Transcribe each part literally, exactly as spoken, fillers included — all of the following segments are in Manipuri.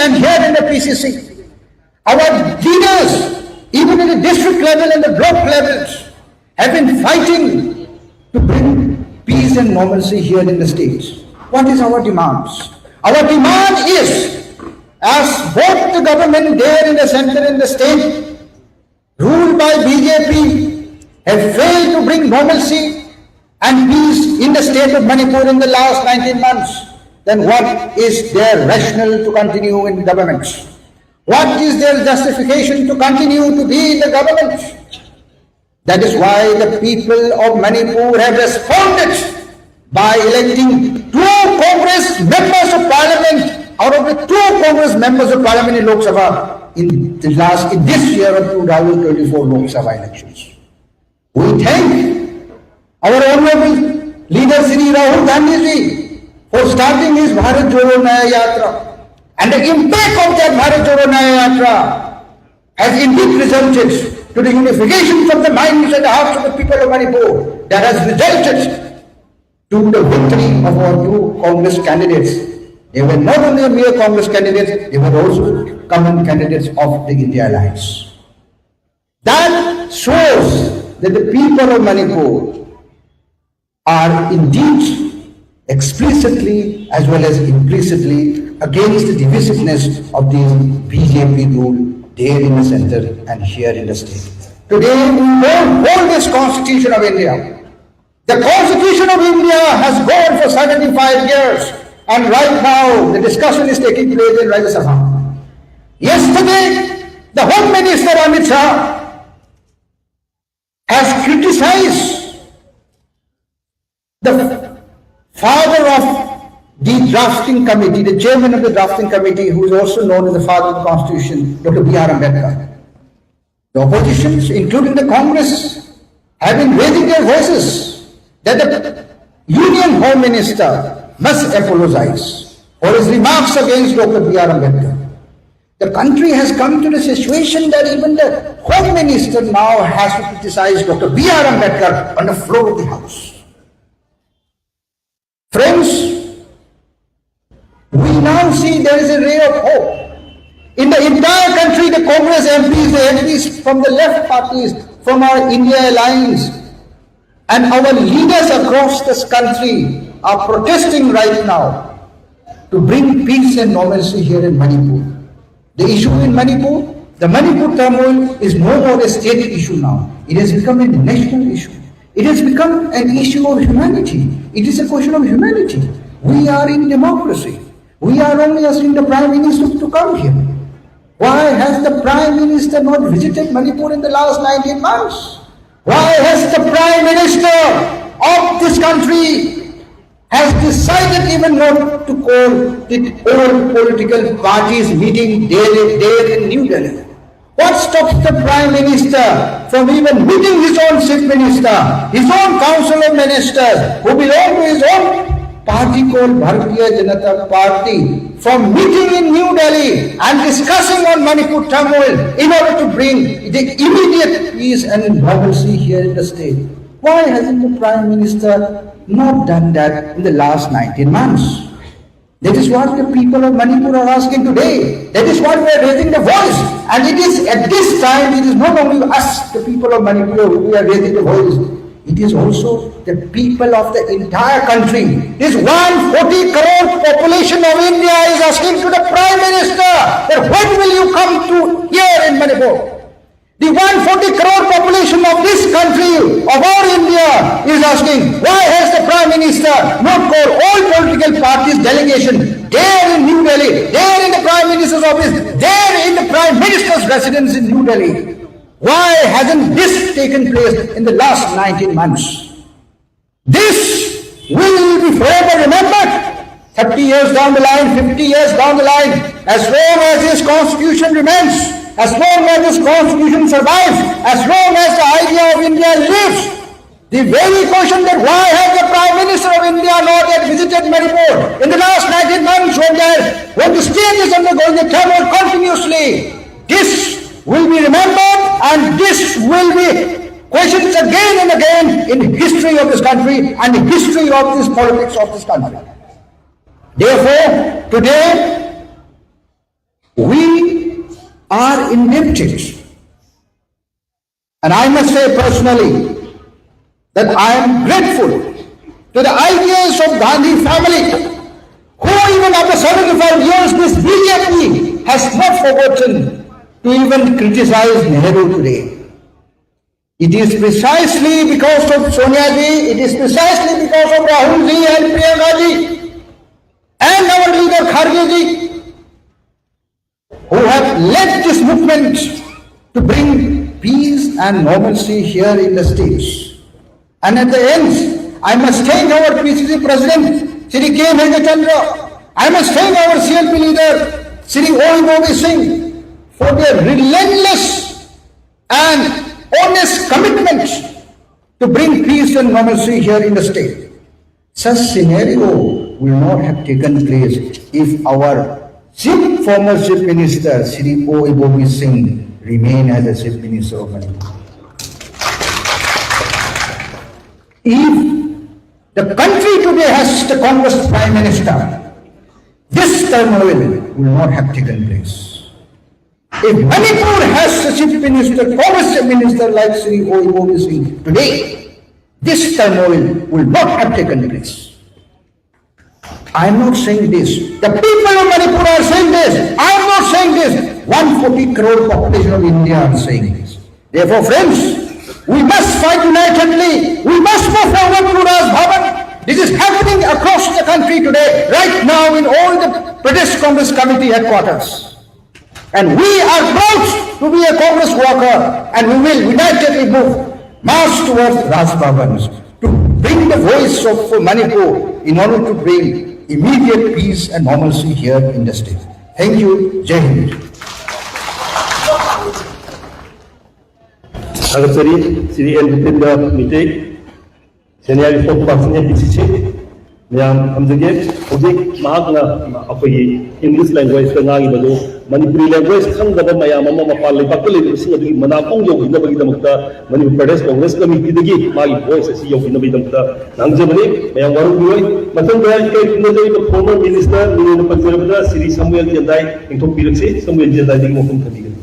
and here in the P C C. Our leaders, even in the district level and the block levels, have been fighting to bring peace and normalcy here in the states. What is our demands? Our demand is, as both the government there in the center and the state, ruled by B J P, have failed to bring normalcy and peace in the state of Manipur in the last nineteen months, then what is their rationale to continue in government? What is their justification to continue to be in the government? That is why the people of Manipur have responded by electing two Congress members of parliament out of the two Congress members of parliament in Lok Sabha in the last, in this year of two thousand twenty-four Lok Sabha elections. We thank our honorable leader Shri Rahul Gandhi ji for starting his Bharat Jodo Nyaya Yatra, and the impact of that Bharat Jodo Nyaya Yatra has indeed resulted to the unification of the minds and the hearts of the people of Manipur, that has resulted to the victory of our two Congress candidates. They were not only mere Congress candidates, they were also common candidates of the India Alliance. That shows that the people of Manipur are indeed explicitly as well as implicitly against the divisiveness of this B J P rule there in the center and here in the state. Today, we don't hold this Constitution of India. The Constitution of India has gone for seventy-five years, and right now the discussion is taking place in Rajya Sabha. Yesterday, the Home Minister Amit Shah has criticized the father of the drafting committee, the chairman of the drafting committee, who is also known as the father of the constitution, Doctor B R Ambedkar. The oppositions, including the Congress, have been raising their voices that the Union Home Minister must apologize for his remarks against Doctor B R Ambedkar. The country has come to the situation that even the Home Minister now has to criticize Doctor B R Ambedkar on the floor of the House. Friends, We now see there is a ray of hope. In the entire country, the Congress M Ps, the M Ps from the left parties, from our India Alliance, and our leaders across this country are protesting right now to bring peace and normalcy here in Manipur. The issue in Manipur, the Manipur turmoil is no more a state issue now. It has become a national issue. It has become an issue of humanity. It is a question of humanity. We are in democracy. We are only asking the Prime Minister to come here. Why has the Prime Minister not visited Manipur in the last nineteen months? Why has the Prime Minister of this country has decided even not to call the all political parties meeting there, there in New Delhi? What stops the Prime Minister from even meeting his own Chief Minister, his own Council of Ministers who belong to his own party called Bharatiya Janata Party from meeting in New Delhi and discussing on Manipur turmoil in order to bring the immediate peace and normalcy here in the state? Why hasn't the Prime Minister not done that in the last nineteen months? That is what the people of Manipur are asking today. That is what we are raising the voice. And it is at this time, it is not only us, the people of Manipur, who are raising the voice. It is also the people of the entire country. This one forty crore population of India is asking to the Prime Minister that when will you come to here in Manipur? The one forty crore population of this country, of our India, is asking, why has the Prime Minister not called all political parties delegation there in New Delhi, there in the Prime Minister's office, there in the Prime Minister's residence in New Delhi? Why hasn't this taken place in the last nineteen months? This will be forever remembered. thirty years down the line, fifty years down the line, as long as this constitution remains, as long as this constitution survives, as long as the idea of India lives, the very question that why has the Prime Minister of India not yet visited Manipur in the last nineteen months when, there, when the state is undergoing the turmoil continuously, this will be remembered and this will be questioned again and again in the history of this country and the history of this politics of this country. Therefore, Today, we are indebted. And I must say personally that I am grateful to the ideas of Gandhi family, who even after seventy-five years, this B J P has not forgotten to even criticize Nehru today. It is precisely because of Sonia ji, it is precisely because of Rahul ji and Priyanka ji and our leader Kharge ji, who have led this movement to bring peace and normalcy here in the states. And at the end, I must thank our P C C president, Shri K Meghachandra. I must thank our C L P leader, Shri Oibobi Singh, for their relentless and honest commitment to bring peace and normalcy here in the state. Such scenario will not have taken place if our chief, former chief minister Shri Oibobi Singh remain as a chief minister of Manipur. If the country today has the Congress prime minister, this turmoil will not have taken place. If Manipur has a chief minister, Congress chief minister like Shri Oibobi Singh today, this turmoil will not have taken place. I am not saying this. The people of Manipur are saying this. I am not saying this. One forty crore population of India are saying this. Therefore, friends, we must fight unitedly. We must move forward to Raj Bhavan. This is happening across the country today, right now in all the Pradesh Congress Committee headquarters. And we are proud to be a Congress worker, and we will unitedly move, march towards Raj Bhavan to bring the voice of Manipur in order to bring immediate peace and normalcy here in the state. Thank you. Jai Hind. ꯊꯥꯒꯠꯆꯔꯤ꯫ ꯁꯤꯗꯤ N Jitendra Meitei, senior sports person N P C C. ꯃꯌꯥꯝ ꯊꯝꯖꯒꯦ꯫ ꯍꯧꯖꯤꯛ ꯃꯍꯥꯛꯅ ꯑꯩꯈꯣꯏꯒꯤ ꯏꯪꯂꯤꯁ ꯂꯦꯡꯒ꯭ꯋꯦꯖꯇ ꯉꯥꯡꯉꯤꯕꯗꯨ ꯃꯅꯤꯄꯨꯔꯤ language ꯈꯪꯗꯕ ꯃꯌꯥꯝ ꯑꯃ ꯃꯄꯥꯟ ꯂꯩꯕꯥꯛꯇ ꯂꯩꯔꯤꯕꯁꯤꯡ ꯑꯗꯨꯒꯤ ꯃꯅꯥ ꯄꯨꯡ ꯌꯧꯕꯤꯅꯕꯒꯤꯗꯃꯛꯇ ꯃꯅꯤꯄꯨꯔ ꯄ꯭ꯔꯗꯦꯁ ꯀꯣꯡꯒ꯭ꯔꯦꯁ ꯀꯃꯤꯇꯤꯗꯒꯤ ꯃꯥꯒꯤ voice ꯑꯁꯤ ꯌꯧꯕꯤꯅꯕꯒꯤꯗꯃꯛꯇ ꯉꯥꯡꯖꯕꯅꯤ꯫ ꯃꯌꯥꯝ ꯋꯥꯔꯧꯕꯤꯔꯣꯏ꯫ ꯃꯊꯪꯗ ꯏꯀꯥꯏ ꯈꯨꯝꯅꯖꯔꯤꯕ former minister ꯃꯤꯡ ꯑꯣꯏꯅ ꯄꯟꯖꯔꯕꯗ ꯁꯤꯔꯤ ꯁꯥꯃꯨꯑꯦꯜ ꯇꯦꯟꯗꯥꯏ ꯏꯟꯊꯣꯛꯄꯤꯔꯛꯁꯤ꯫ ꯁꯥꯃꯨꯑꯦꯜ ꯇꯦꯟꯗꯥꯏꯗꯒꯤ ꯋꯥꯐꯝ ꯊꯝꯕꯤꯒꯅꯤ꯫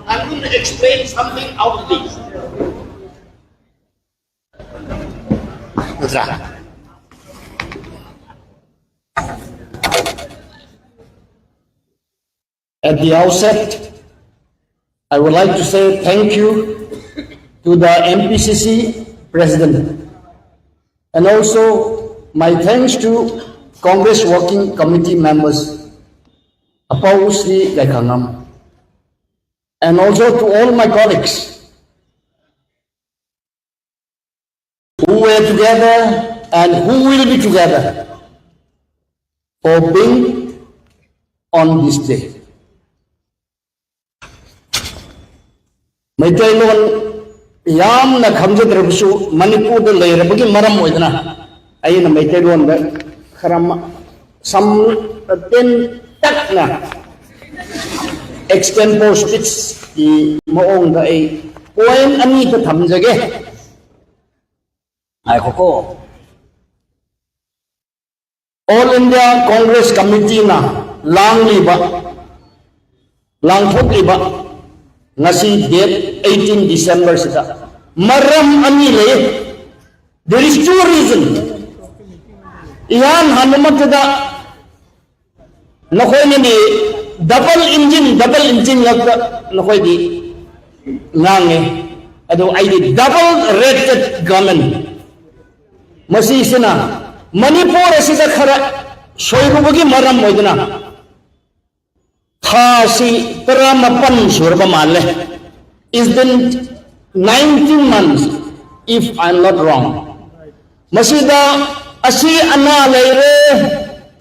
I'm going to explain something out of this. At the outset, I would like to say thank you to the M P C C President, and also my thanks to Congress Working Committee members, Apau Sri Laikhangam, and also to all my colleagues who were together and who will be together for being on this day. Meiteilon ꯌꯥꯝꯅ ꯈꯪꯖꯗ꯭ꯔꯕꯁꯨ ꯃꯅꯤꯄꯨꯔꯗ ꯂꯩꯔꯕꯒꯤ ꯃꯔꯝ ꯑꯣꯏꯗꯅ ꯑꯩꯅ ꯃꯩꯇꯩꯂꯣꯟꯗ ꯈꯔ ꯃ-, ꯁꯝ ꯇꯦꯟ ꯇꯛꯅ extempore speechꯀꯤ ꯃꯑꯣꯡꯗ ꯑꯩ point ꯑꯅꯤꯇ ꯊꯝꯖꯒꯦ꯫ ꯉꯥꯏꯈꯣꯀꯣ꯫ All India Congress Committeeꯅ ꯂꯥꯡꯂꯤꯕ, ꯂꯥꯡꯊꯣꯛꯂꯤꯕ ꯉꯁꯤ date eighteen Decemberꯁꯤꯗ ꯃꯔꯝ ꯑꯅꯤ ꯂꯩ꯫ There is two reason. ꯏꯍꯥꯟ ꯍꯥꯟꯕꯃꯛꯇꯗ ꯅꯈꯣꯏꯅꯗꯤ double engine, double engine ꯉꯥꯛꯇ ꯅꯈꯣꯏꯗꯤ ꯉꯥꯡꯉꯦ꯫ ꯑꯗꯨ ꯑꯩꯗꯤ double rated government꯫ ꯃꯁꯤꯁꯤꯅ ꯃꯅꯤꯄꯨꯔ ꯑꯁꯤꯗ ꯈꯔ ꯁꯣꯏꯔꯨꯕꯒꯤ ꯃꯔꯝ ꯑꯣꯏꯗꯨꯅ ꯊꯥꯁꯤ ꯇꯔꯥꯃꯥꯄꯟ ꯁꯨꯔꯕ ꯃꯥꯜꯂꯦ꯫ It's been nineteen months, if I'm not wrong. ꯃꯁꯤꯗ ꯑꯁꯤ ꯑꯅꯥ ꯂꯩꯔꯦ,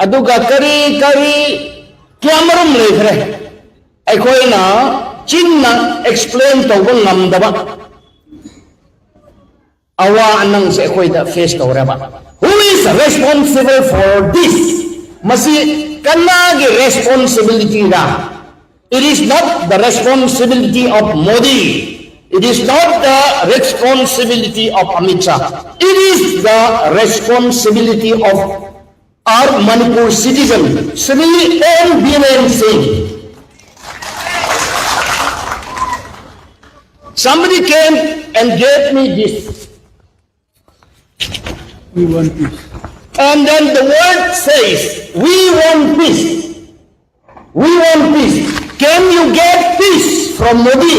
ꯑꯗꯨꯒ ꯀꯔꯤ ꯀꯔꯤ ꯀꯌꯥꯃꯔꯨꯝ ꯂꯩꯈ꯭ꯔꯦ꯫ ꯑꯩꯈꯣꯏꯅ ꯆꯤꯟꯅ explain ꯇꯧꯕ ꯉꯝꯗꯕ꯫ ꯑꯋꯥ ꯑꯅꯪꯁꯦ ꯑꯩꯈꯣꯏꯗ ꯐꯦꯁ ꯇꯧꯔꯦꯕ꯫ Who is responsible for this? ꯃꯁꯤ ꯀꯅꯥꯒꯤ ꯔꯦꯁꯄꯣꯟꯁꯤꯕꯤꯂꯤꯇꯤꯔ? It is not the responsibility of Modi. It is not the responsibility of Amit Shah. It is the responsibility of our Manipur citizen, Shri N Biren Singh. Somebody came and gave me this. We want peace. And then the word says, "We want peace. We want peace." Can you get peace from Modi?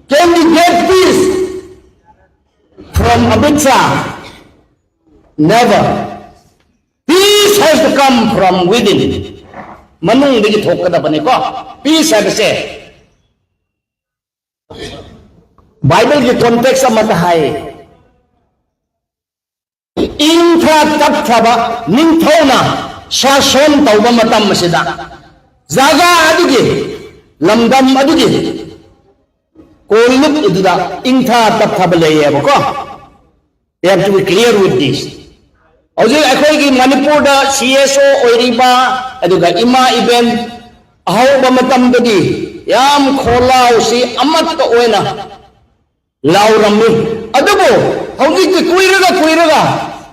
Can you get peace from Amit Shah? Never. Peace has to come from within. ꯃꯅꯨꯡꯗꯒꯤ ꯊꯣꯛꯀꯗꯕꯅꯤꯀꯣ꯫ ꯄꯤꯁ ꯍꯥꯏꯕꯁꯦ ꯕꯥꯏꯕꯜꯒꯤ ꯀꯣꯟꯇꯦꯛꯁ ꯑꯃꯗ ꯍꯥꯏ, ꯏꯪꯊ ꯇꯞꯊꯕ ꯅꯤꯡꯊꯧꯅ ꯁꯥꯁꯣꯟ ꯇꯧꯕ ꯃꯇꯝ ꯑꯁꯤꯗ ꯖꯒꯥ ꯑꯗꯨꯒꯤ, ꯂꯝꯗꯝ ꯑꯗꯨꯒꯤ ꯀꯣꯜꯂꯨꯞ ꯑꯗꯨꯗ ꯏꯪꯊ ꯇꯞꯊꯕ ꯂꯩꯌꯦꯕꯀꯣ꯫ We have to be clear with this. ꯍꯧꯖꯤꯛ ꯑꯩꯈꯣꯏꯒꯤ ꯃꯅꯤꯄꯨꯔꯗ ꯁꯤ ꯑꯦꯁ ꯑꯣ ꯑꯣꯏꯔꯤꯕ, ꯑꯗꯨꯒ ꯏꯃꯥ ꯏꯕꯦꯟ ꯑꯍꯧꯕ ꯃꯇꯝꯗꯗꯤ ꯌꯥꯝ ꯈꯣꯜꯂꯥꯎꯁꯤ ꯑꯃꯠꯇ ꯑꯣꯏꯅ ꯂꯥꯎꯔꯝꯃꯤ꯫ ꯑꯗꯨꯕꯨ ꯍꯧꯖꯤꯛꯇꯤ ꯀꯨꯏꯔꯒ ꯀꯨꯏꯔꯒ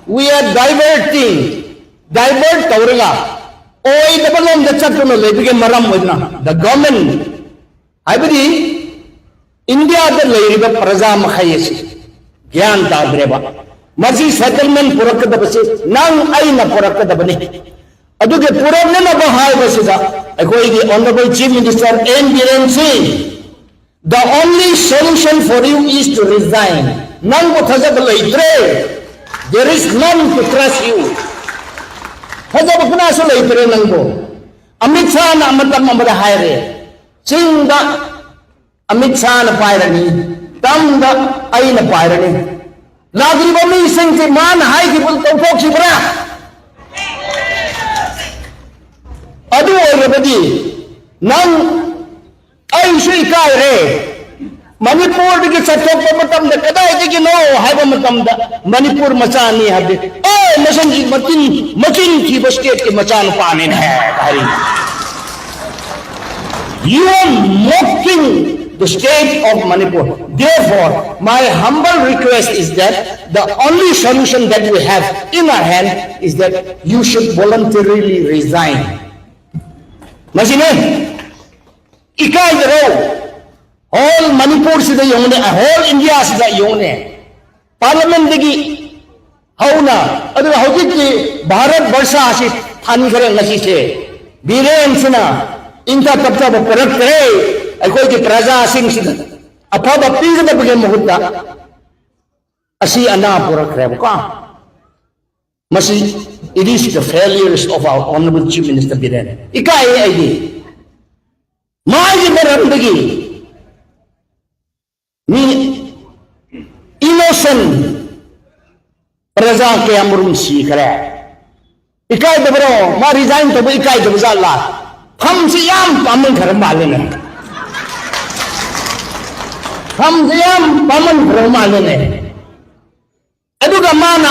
we are diverting, divert ꯇꯧꯔꯒ ꯑꯣꯏꯗꯕ ꯂꯣꯝꯗ ꯆꯠꯇꯨꯅ ꯂꯩꯕꯒꯤ ꯃꯔꯝ ꯑꯣꯏꯗꯨꯅ the government ꯍꯥꯏꯕꯗꯤ ꯏꯟꯗꯤꯌꯥꯗ ꯂꯩꯔꯤꯕ ꯄ꯭ꯔꯖꯥ ꯃꯈꯩ ꯑꯁꯤ ꯒ꯭ꯌꯥꯟ ꯇꯥꯗ꯭ꯔꯦꯕ꯫ ꯃꯁꯤ ꯁꯦꯇꯜꯃꯦꯟ ꯄꯨꯔꯛꯀꯗꯕꯁꯤ ꯅꯪ ꯑꯩꯅ ꯄꯨꯔꯛꯀꯗꯕꯅꯤ꯫ ꯑꯗꯨꯒꯤ ꯄꯨꯔꯛꯅꯅꯕ ꯍꯥꯏꯕꯁꯤꯗ ꯑꯩꯈꯣꯏꯒꯤ Honourable Chief Minister N Biren Singh, the only solution for you is to resign. ꯅꯪꯕꯨ ꯊꯥꯖꯕ ꯂꯩꯇ꯭ꯔꯦ꯫ There is none to trust you. ꯊꯥꯖꯕ ꯀꯅꯥꯁꯨ ꯂꯩꯇ꯭ꯔꯦ ꯅꯪꯕꯨ꯫ ꯑꯃꯤꯠ ꯁꯥꯍꯅ ꯃꯇꯝ ꯑꯃꯗ ꯍꯥꯏꯔꯦ, ꯆꯤꯡꯗ ꯑꯃꯤꯠ ꯁꯥꯍꯅ ꯄꯥꯏꯔꯅꯤ, ꯇꯝꯗ ꯑꯩꯅ ꯄꯥꯏꯔꯅꯤ꯫ ꯂꯥꯛꯂꯤꯕ ꯃꯤꯁꯤꯡꯁꯤ ꯃꯥꯅ ꯍꯥꯏꯈꯤꯕꯗꯨ ꯇꯧꯊꯣꯛꯈꯤꯕ꯭ꯔꯥ? ꯑꯗꯨ ꯑꯣꯏꯔꯕꯗꯤ ꯅꯪ, ꯑꯩꯁꯨ ꯏꯀꯥꯏꯔꯦ꯫ ꯃꯅꯤꯄꯨꯔꯗꯒꯤ ꯆꯠꯊꯣꯛꯄ ꯃꯇꯝꯗ ꯀꯗꯥꯏꯗꯒꯤꯅꯣ ꯍꯥꯏꯕ ꯃꯇꯝꯗ ꯃꯅꯤꯄꯨꯔ ꯃꯆꯥꯅꯤ ꯍꯥꯏꯕꯗꯤ, ꯑꯦ, ꯃꯁꯤꯒꯤ ꯃꯆꯤꯟ, ꯃꯆꯤꯟ ꯊꯤꯕ stateꯀꯤ ꯃꯆꯥꯅꯨꯄꯥꯅꯤꯅꯦ ꯍꯥꯏꯔꯤ꯫ You are mocking the state of Manipur. Therefore, my humble request is that the only solution that we have in our hand is that you should voluntarily resign. ꯃꯁꯤꯅꯤ꯫ ꯏꯀꯥꯏꯗꯔꯣ? Whole ꯃꯅꯤꯄꯨꯔꯁꯤꯗ ꯌꯦꯡꯉꯨꯅꯦ, whole Indiaꯁꯤꯗ ꯌꯦꯡꯉꯨꯅꯦ꯫ Parliamentꯇꯒꯤ ꯍꯧꯅ, ꯑꯗꯨꯒ ꯍꯧꯖꯤꯛꯇꯤ ꯚꯥꯔꯠ ꯕꯔꯁꯥ ꯑꯁꯤ ꯊꯟꯈ꯭ꯔꯦ ꯉꯁꯤꯁꯦ꯫ ꯕꯤꯔꯦꯟꯁꯤꯅ ꯏꯪꯊ ꯇꯞꯊꯕ ꯄꯨꯔꯛꯇ꯭ꯔꯦ꯫ ꯑꯩꯈꯣꯏꯒꯤ ꯄ꯭ꯔꯖꯥꯁꯤꯡꯁꯤꯗ ꯑꯐꯕ ꯄꯤꯒꯗꯕꯒꯤ ꯃꯍꯨꯠꯇ ꯑꯁꯤ ꯑꯅꯥ ꯄꯨꯔꯛꯈ꯭ꯔꯦꯕꯀꯣ꯫ ꯃꯁꯤ, it is the failures of our honorable Chief Minister Biren. ꯏꯀꯥꯏꯌꯦ ꯑꯩꯗꯤ꯫ ꯃꯥꯒꯤ ꯃꯔꯝꯗꯒꯤ ꯃꯤ innocent ꯄ꯭ꯔꯖꯥ ꯀꯌꯥꯃꯔꯨꯝ ꯁꯤꯈ꯭ꯔꯦ꯫ ꯏꯀꯥꯏꯗꯕ꯭ꯔꯣ? ꯃꯥ resign ꯇꯧꯕ ꯏꯀꯥꯏꯗꯕ ꯖꯥꯠꯂꯥ? ꯐꯝꯁꯤ ꯌꯥꯝ ꯄꯥꯝꯃꯟꯈ꯭ꯔ ꯃꯥꯜꯂꯦꯅꯦ꯫ ꯐꯝꯁꯤ ꯌꯥꯝ ꯄꯥꯝꯃꯟꯈ꯭ꯔ ꯃꯥꯜꯂꯦꯅꯦ꯫ ꯑꯗꯨꯒ ꯃꯥꯅ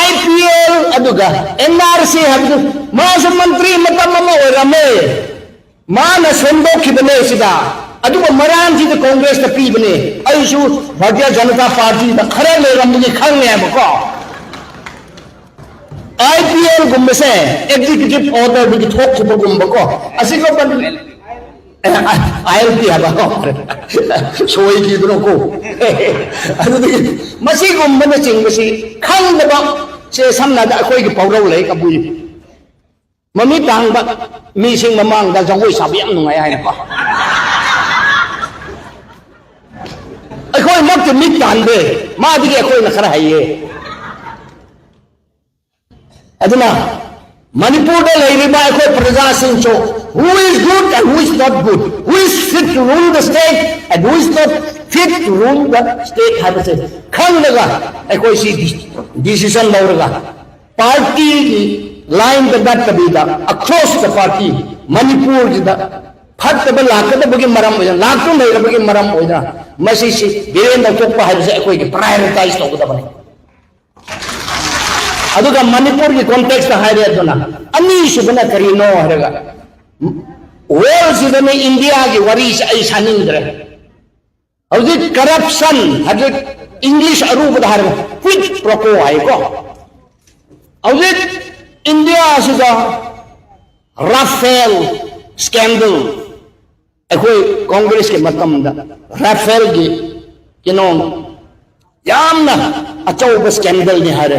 IPL, ꯑꯗꯨꯒ NRC ꯍꯥꯏꯕꯗꯨ, ꯃꯥꯁꯨ ꯃꯟꯇ꯭ꯔꯤ ꯃꯇꯝ ꯑꯃ ꯑꯣꯏꯔꯝꯃꯦ꯫ ꯃꯥꯅ ꯁꯦꯝꯗꯣꯛꯈꯤꯕꯅꯦ ꯁꯤꯗ꯫ ꯑꯗꯨꯒ ꯃꯔꯥꯟꯁꯤꯗ ꯀꯣꯡꯒ꯭ꯔꯦꯁꯇ ꯄꯤꯕꯅꯦ꯫ ꯑꯩꯁꯨ ꯚꯥꯔꯇꯤꯌ ꯖꯅꯇꯥ ꯄꯥꯔꯇꯤꯗ ꯈꯔ ꯂꯩꯔꯝꯕꯒꯤ ꯈꯪꯉꯦꯕꯀꯣ꯫ IPLꯒꯨꯝꯕꯁꯦ executive orderꯗꯒꯤ ꯊꯣꯛꯈꯤꯕꯒꯨꯝꯕꯀꯣ꯫ ꯑꯁꯤꯒꯨꯝꯕ, ILP ꯍꯥꯏꯕ, ꯁꯣꯏꯈꯤꯗꯅꯀꯣ꯫ ꯑꯗꯨꯗꯒꯤ ꯃꯁꯤꯒꯨꯝꯕꯅꯆꯤꯡꯕꯁꯤ ꯈꯪꯗꯕ, ꯁꯦ ꯁꯝꯅ ꯍꯥꯏꯔꯕꯗ ꯑꯩꯈꯣꯏꯒꯤ ꯄꯥꯎꯔꯧ ꯂꯩ, ꯀꯕꯨꯏ꯫ ꯃꯃꯤꯠ ꯇꯥꯡꯕ ꯃꯤꯁꯤꯡ ꯃꯃꯥꯡꯗ ꯖꯒꯣꯏ ꯁꯥꯕ ꯌꯥꯝ ꯅꯨꯡꯉꯥꯏ ꯍꯥꯏꯅꯀꯣ꯫ ꯑꯩꯈꯣꯏꯃꯛꯇꯤ ꯃꯤꯠ ꯇꯥꯟꯗꯦ, ꯃꯥꯗꯒꯤ ꯑꯩꯈꯣꯏꯅ ꯈꯔ ꯍꯩꯌꯦ꯫ ꯑꯗꯨꯅ ꯃꯅꯤꯄꯨꯔꯗ ꯂꯩꯔꯤꯕ ꯑꯩꯈꯣꯏ ꯄ꯭ꯔꯖꯥꯁꯤꯡꯁꯨ, who is good and who is not good, who is fit to rule the state and who is not fit to rule the state ꯍꯥꯏꯕꯁꯦ ꯈꯪꯂꯒ ꯑꯩꯈꯣꯏ ꯁꯤ decision ꯂꯧꯔꯒ partyꯒꯤ lineꯗ ꯅꯠꯇꯕꯤꯗ across the party ꯃꯅꯤꯄꯨꯔꯁꯤꯗ ꯐꯠꯇꯕ ꯂꯥꯛꯀꯗꯕꯒꯤ ꯃꯔꯝ ꯑꯣꯏꯅ, ꯂꯥꯛꯇꯨꯅ ꯂꯩꯔꯕꯒꯤ ꯃꯔꯝ ꯑꯣꯏꯅ ꯃꯁꯤꯁꯤ ꯕꯤꯔꯦꯟ ꯂꯧꯊꯣꯛꯄ ꯍꯥꯏꯕꯁꯦ ꯑꯩꯈꯣꯏꯒꯤ ꯄ꯭ꯔꯥꯏꯌꯣꯔꯤꯇꯥꯏꯁ ꯇꯧꯒꯗꯕꯅꯤ꯫ ꯑꯗꯨꯒ ꯃꯅꯤꯄꯨꯔꯒꯤ ꯀꯣꯟꯇꯦꯛꯁꯇ ꯍꯥꯏꯔꯦ꯫ ꯑꯗꯨꯅ ꯑꯅꯤꯁꯨꯕꯅ ꯀꯔꯤꯅꯣ ꯍꯥꯏꯔꯒ, ꯋꯥꯔꯜꯁꯤꯗꯅꯦ ꯏꯟꯗꯤꯌꯥꯒꯤ ꯋꯥꯔꯤꯁꯦ ꯑꯩ ꯁꯥꯅꯤꯡꯗ꯭ꯔꯦ꯫ ꯍꯧꯖꯤꯛ ꯀꯔꯞꯁꯟ, ꯍꯧꯖꯤꯛ ꯏꯪꯂꯤꯁ ꯑꯔꯨꯕꯗ ꯍꯥꯏꯔꯒ ꯀ꯭ꯋꯤꯠ ꯄ꯭ꯔꯣꯀꯣ ꯍꯥꯏꯀꯣ꯫ ꯍꯧꯖꯤꯛ ꯏꯟꯗꯤꯌꯥꯁꯤꯗ ꯔꯥꯐꯦꯜ ꯁ꯭ꯀꯦꯟꯗꯜ, ꯑꯩꯈꯣꯏ ꯀꯣꯡꯒ꯭ꯔꯦꯁꯀꯤ ꯃꯇꯝꯗ ꯔꯥꯐꯦꯜꯒꯤ ꯀꯩꯅꯣ ꯌꯥꯝꯅ ꯑꯆꯧꯕ ꯁ꯭ꯀꯦꯟꯗꯜꯅꯤ ꯍꯥꯏꯔꯦ꯫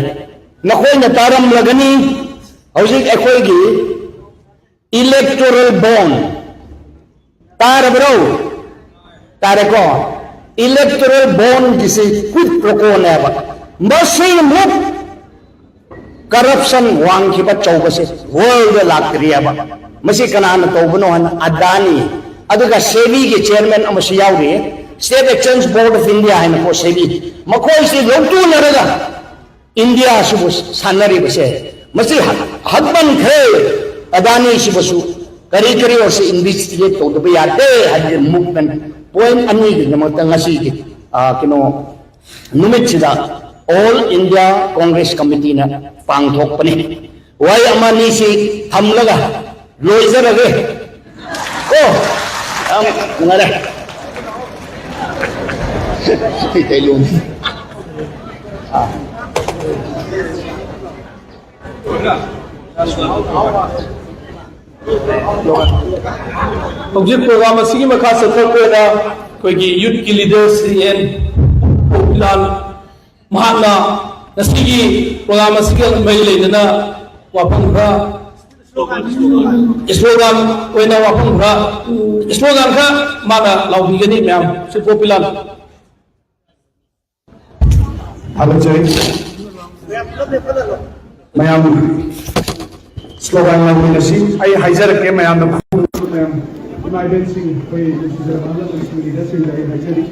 ꯅꯈꯣꯏꯅ ꯇꯥꯔꯝꯂꯒꯅꯤ, ꯍꯧꯖꯤꯛ ꯑꯩꯈꯣꯏꯒꯤ ꯏꯂꯦꯛꯇꯣꯔꯦꯜ ꯕꯣꯟ ꯇꯥꯔꯕ꯭ꯔꯣ? ꯇꯥꯔꯦꯀꯣ? ꯏꯂꯦꯛꯇꯣꯔꯦꯜ ꯕꯣꯟꯒꯤꯁꯤ ꯀ꯭ꯋꯤꯠ ꯄ꯭ꯔꯣꯀꯣꯅꯦꯕ꯫ ꯃꯁꯤꯃꯨꯛ ꯀꯔꯞꯁꯟ ꯋꯥꯡꯈꯤꯕ ꯑꯆꯧꯕꯁꯦ ꯋꯥꯔꯜꯗ ꯂꯥꯛꯇ꯭ꯔꯤꯑꯕ꯫ ꯃꯁꯤ ꯀꯅꯥꯅ ꯇꯧꯕꯅꯣ ꯍꯥꯏꯅ ꯑꯗꯥꯅꯤ, ꯑꯗꯨꯒ ꯁꯦꯕꯤꯒꯤ ꯆꯤꯌꯔꯃꯦꯟ ꯑꯃꯁꯨ ꯌꯥꯎꯔꯤ, State Exchange Board of India ꯍꯥꯏꯅꯀꯣ, ꯁꯦꯕꯤ, ꯃꯈꯣꯏꯁꯤ ꯂꯧꯇꯨꯅꯔꯒ ꯏꯟꯗꯤꯌꯥꯁꯤꯕꯨ ꯁꯥꯟꯅꯔꯤꯕꯁꯦ ꯃꯁꯤ ꯍꯛ-, ꯍꯛꯃꯟꯈ꯭ꯔꯦ꯫ ꯑꯗꯥꯅꯤꯁꯤꯕꯨꯁꯨ ꯀꯔꯤ ꯀꯔꯤ ꯑꯣꯏꯔꯁꯨ ꯏꯟꯚꯦꯁꯇꯤꯒꯦꯠ ꯇꯧꯗꯕ ꯌꯥꯗꯦ ꯍꯥꯏꯕꯒꯤ ꯃꯨꯚꯃꯦꯟ ꯄꯣꯏꯟ ꯑꯅꯤꯒꯤꯗꯃꯛꯇ ꯉꯁꯤꯒꯤ, ꯑ, ꯀꯩꯅꯣ, ꯅꯨꯃꯤꯠꯁꯤꯗ All India Congress Committeeꯅ ꯄꯥꯡꯊꯣꯛꯄꯅꯤ꯫ ꯋꯥꯍꯩ ꯑꯃ ꯑꯅꯤꯁꯤ ꯊꯝꯂꯒ ꯂꯣꯏꯖꯔꯒꯦ꯫ ꯀꯣ? ꯌꯥꯝ ꯅꯨꯡꯉꯥꯏꯔꯦ꯫ ꯃꯩꯇꯩꯂꯣꯟ꯫ ꯑꯥ꯫ ꯍꯧꯖꯤꯛ ꯄ꯭ꯔꯣꯒ꯭ꯔꯥꯝ ꯑꯁꯤꯒꯤ ꯃꯈꯥ ꯆꯠꯊꯔꯛꯄ ꯑꯣꯏꯅ ꯑꯩꯈꯣꯏꯒꯤ ꯌꯨꯠꯀꯤ ꯂꯤꯗꯔ ꯁꯤ ꯑꯦꯟ ꯄꯣꯄꯤꯂꯥꯜ, ꯃꯍꯥꯛꯅ ꯉꯁꯤꯒꯤ ꯄ꯭ꯔꯣꯒ꯭ꯔꯥꯝ ꯑꯁꯤꯒ ꯃꯔꯤ ꯂꯩꯅꯅ ꯋꯥꯐꯝ ꯈꯔ, ꯁ꯭ꯂꯣꯒꯥꯟ ꯑꯣꯏꯅ ꯋꯥꯐꯝ ꯈꯔ, ꯁ꯭ꯂꯣꯒꯥꯟ ꯈꯔ ꯃꯥꯅ ꯂꯥꯎꯕꯤꯒꯅꯤ ꯃꯌꯥꯝ꯫ ꯁꯤ ꯄꯣꯄꯤꯂꯥꯜ꯫ ꯊꯥꯒꯠꯆꯔꯤ꯫ ꯃꯌꯥꯝ ꯁ꯭ꯂꯣꯒꯥꯟ ꯂꯥꯎꯃꯤꯟꯅꯁꯤ꯫ ꯑꯩ ꯍꯥꯏꯖꯔꯛꯀꯦ ꯃꯌꯥꯝꯗ꯫ ꯃꯌꯥꯝ ꯏꯃꯥ ꯏꯕꯦꯟꯁꯤꯡ, ꯑꯩꯈꯣꯏ ꯅꯨꯡꯁꯤꯖꯔꯕ ꯑꯍꯜ ꯂꯃꯟꯁꯤꯡ, ꯂꯤꯗꯔꯁꯤꯡꯗ ꯑꯩ ꯍꯥꯏꯖꯔꯤ꯫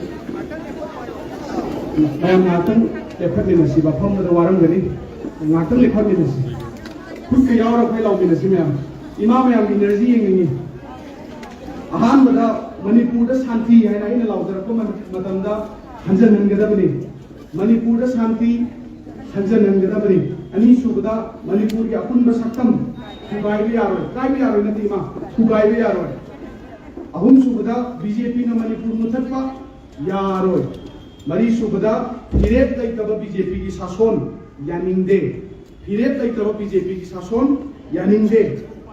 ꯃꯌꯥꯝ ꯉꯥꯏꯍꯥꯛꯇꯪ ꯂꯦꯞꯈꯠꯃꯤꯟꯅꯁꯤ꯫ ꯃꯐꯝꯗꯨꯗ ꯋꯥꯔꯝꯒꯅꯤ꯫ ꯉꯥꯏꯍꯥꯛꯇꯪ ꯂꯦꯞꯈꯠꯃꯤꯟꯅꯁꯤ꯫ ꯈꯨꯠꯀ ꯌꯥꯎꯔ ꯑꯩꯈꯣꯏ ꯂꯥꯎꯃꯤꯟꯅꯁꯤ ꯃꯌꯥꯝ꯫ ꯏꯃꯥ ꯃꯌꯥꯝꯒꯤ ꯏꯅꯔꯖꯤ ꯌꯦꯡꯅꯤꯡꯉꯤ꯫ ꯑꯍꯥꯟꯕꯗ ꯃꯅꯤꯄꯨꯔꯗ ꯁꯥꯟꯇꯤ ꯍꯥꯏꯅ ꯑꯩꯅ ꯂꯥꯎꯖꯔꯛꯄ ꯃꯇꯝꯗ ꯍꯟꯖꯟꯍꯟꯒꯗꯕꯅꯤ꯫ ꯃꯅꯤꯄꯨꯔꯗ ꯁꯥꯟꯇꯤ ꯍꯟꯖꯟꯍꯟꯒꯗꯕꯅꯤ꯫ ꯑꯅꯤꯁꯨꯕꯗ, ꯃꯅꯤꯄꯨꯔꯒꯤ ꯑꯄꯨꯟꯕ ꯁꯛꯇꯝ ꯊꯨꯒꯥꯏꯕ ꯌꯥꯔꯣꯏ, ꯀꯥꯏꯕ ꯌꯥꯔꯣꯏ ꯅꯠꯇꯦ ꯏꯃꯥ, ꯊꯨꯒꯥꯏꯕ ꯌꯥꯔꯣꯏ꯫ ꯑꯍꯨꯝꯁꯨꯕꯗ, ꯕꯤ ꯖꯦ ꯄꯤꯅ ꯃꯅꯤꯄꯨꯔ ꯃꯨꯊꯠꯄ ꯌꯥꯔꯣꯏ꯫ ꯃꯔꯤꯁꯨꯕꯗ, ꯐꯤꯔꯦꯞ ꯂꯩꯇꯕ ꯕꯤ ꯖꯦ ꯄꯤꯒꯤ ꯁꯥꯁꯣꯟ ꯌꯥꯅꯤꯡꯗꯦ꯫ ꯐꯤꯔꯦꯞ ꯂꯩꯇꯕ ꯕꯤ ꯖꯦ ꯄꯤꯒꯤ ꯁꯥꯁꯣꯟ ꯌꯥꯅꯤꯡꯗꯦ꯫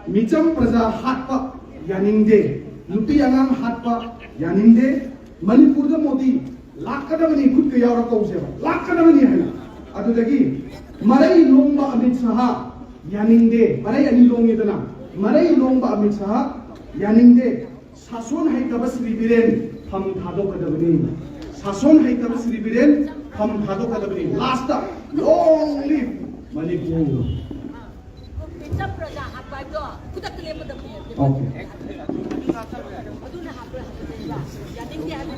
ꯃꯤꯆꯝ ꯄ꯭ꯔꯖꯥ ꯍꯥꯠꯄ ꯌꯥꯅꯤꯡꯗꯦ꯫ ꯅꯨꯄꯤ ꯑꯉꯥꯡ ꯍꯥꯠꯄ ꯌꯥꯅꯤꯡꯗꯦ꯫ ꯃꯅꯤꯄꯨꯔꯗ ꯃꯣꯗꯤ ꯂꯥꯛꯀꯗꯕꯅꯤ, ꯈꯨꯠꯀ ꯌꯥꯎꯔ ꯀꯧꯁꯦꯕ, ꯂꯥꯛꯀꯗꯕꯅꯤ ꯍꯥꯏꯅ꯫ ꯑꯗꯨꯗꯒꯤ ꯃꯔꯩ ꯂꯣꯡꯕ ꯑꯃꯤꯠ ꯁꯥꯍ ꯌꯥꯅꯤꯡꯗꯦ꯫ ꯃꯔꯩ ꯑꯅꯤ ꯂꯣꯡꯉꯤꯗꯅ, ꯃꯔꯩ ꯂꯣꯡꯕ ꯑꯃꯤꯠ ꯁꯥꯍ ꯌꯥꯅꯤꯡꯗꯦ꯫ ꯁꯥꯁꯣꯟ ꯍꯩꯇꯕ ꯁ꯭ꯔꯤ ꯕꯤꯔꯦꯟ ꯐꯝ ꯊꯥꯗꯣꯛꯀꯗꯕꯅꯤ꯫ ꯁꯥꯁꯣꯟ ꯍꯩꯇꯕ ꯁ꯭ꯔꯤ ꯕꯤꯔꯦꯟ ꯐꯝ ꯊꯥꯗꯣꯛꯀꯗꯕꯅꯤ꯫ Last, long live Manipur. ꯃꯤꯆꯝ ꯄ꯭ꯔꯖꯥ ꯍꯥꯠꯄ ꯍꯥꯏꯕꯗꯣ ꯈꯨꯗꯛꯇ ꯂꯦꯞꯀꯗꯕꯅꯦ꯫ Okay. ꯑꯗꯨꯅ ꯍꯥꯠꯄ ꯍꯥꯠꯄꯅꯦꯕ꯫ ꯌꯥꯅꯤꯡꯗꯦ ꯍꯥꯏꯕ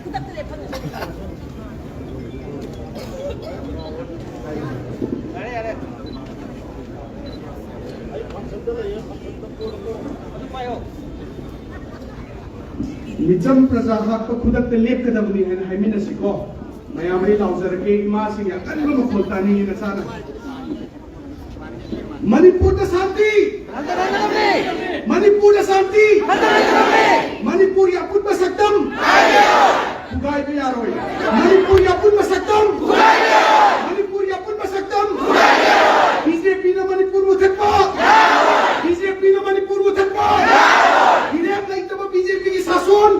ꯈꯨꯗꯛꯇ ꯂꯦꯞꯍꯟꯒꯗꯕꯅꯦ꯫ ꯃꯤꯆꯝ ꯄ꯭ꯔꯖꯥ ꯍꯥꯠꯄ ꯈꯨꯗꯛꯇ ꯂꯦꯞꯀꯗꯕꯅꯤ ꯍꯥꯏꯅ ꯍꯥꯏꯃꯤꯟꯅꯁꯤꯀꯣ꯫ ꯃꯌꯥꯝ ꯑꯩ ꯂꯥꯎꯖꯔꯒꯦ, ꯏꯃꯥꯁꯤꯡꯒꯤ ꯑꯀꯟꯕ ꯃꯈꯣꯜ ꯇꯥꯅꯤꯡꯉꯤ ꯅꯆꯥꯅ꯫ ꯃꯅꯤꯄꯨꯔꯗ ꯁꯥꯟꯇꯤ! ꯃꯅꯤꯄꯨꯔꯗ ꯁꯥꯟꯇꯤ! ꯃꯅꯤꯄꯨꯔꯒꯤ ꯑꯄꯨꯟꯕ ꯁꯛꯇꯝ ꯊꯨꯒꯥꯏꯕ ꯌꯥꯔꯣꯏ꯫ ꯃꯅꯤꯄꯨꯔꯒꯤ ꯑꯄꯨꯟꯕ ꯁꯛꯇꯝ ꯃꯅꯤꯄꯨꯔꯒꯤ ꯑꯄꯨꯟꯕ ꯁꯛꯇꯝ ꯕꯤ ꯖꯦ ꯄꯤꯅ ꯃꯅꯤꯄꯨꯔ ꯃꯨꯊꯠꯄ! ꯕꯤ ꯖꯦ ꯄꯤꯅ ꯃꯅꯤꯄꯨꯔ ꯃꯨꯊꯠꯄ! ꯐꯤꯔꯦꯞ ꯂꯩꯇꯕ ꯕꯤ ꯖꯦ ꯄꯤꯒꯤ ꯁꯥꯁꯣꯟ!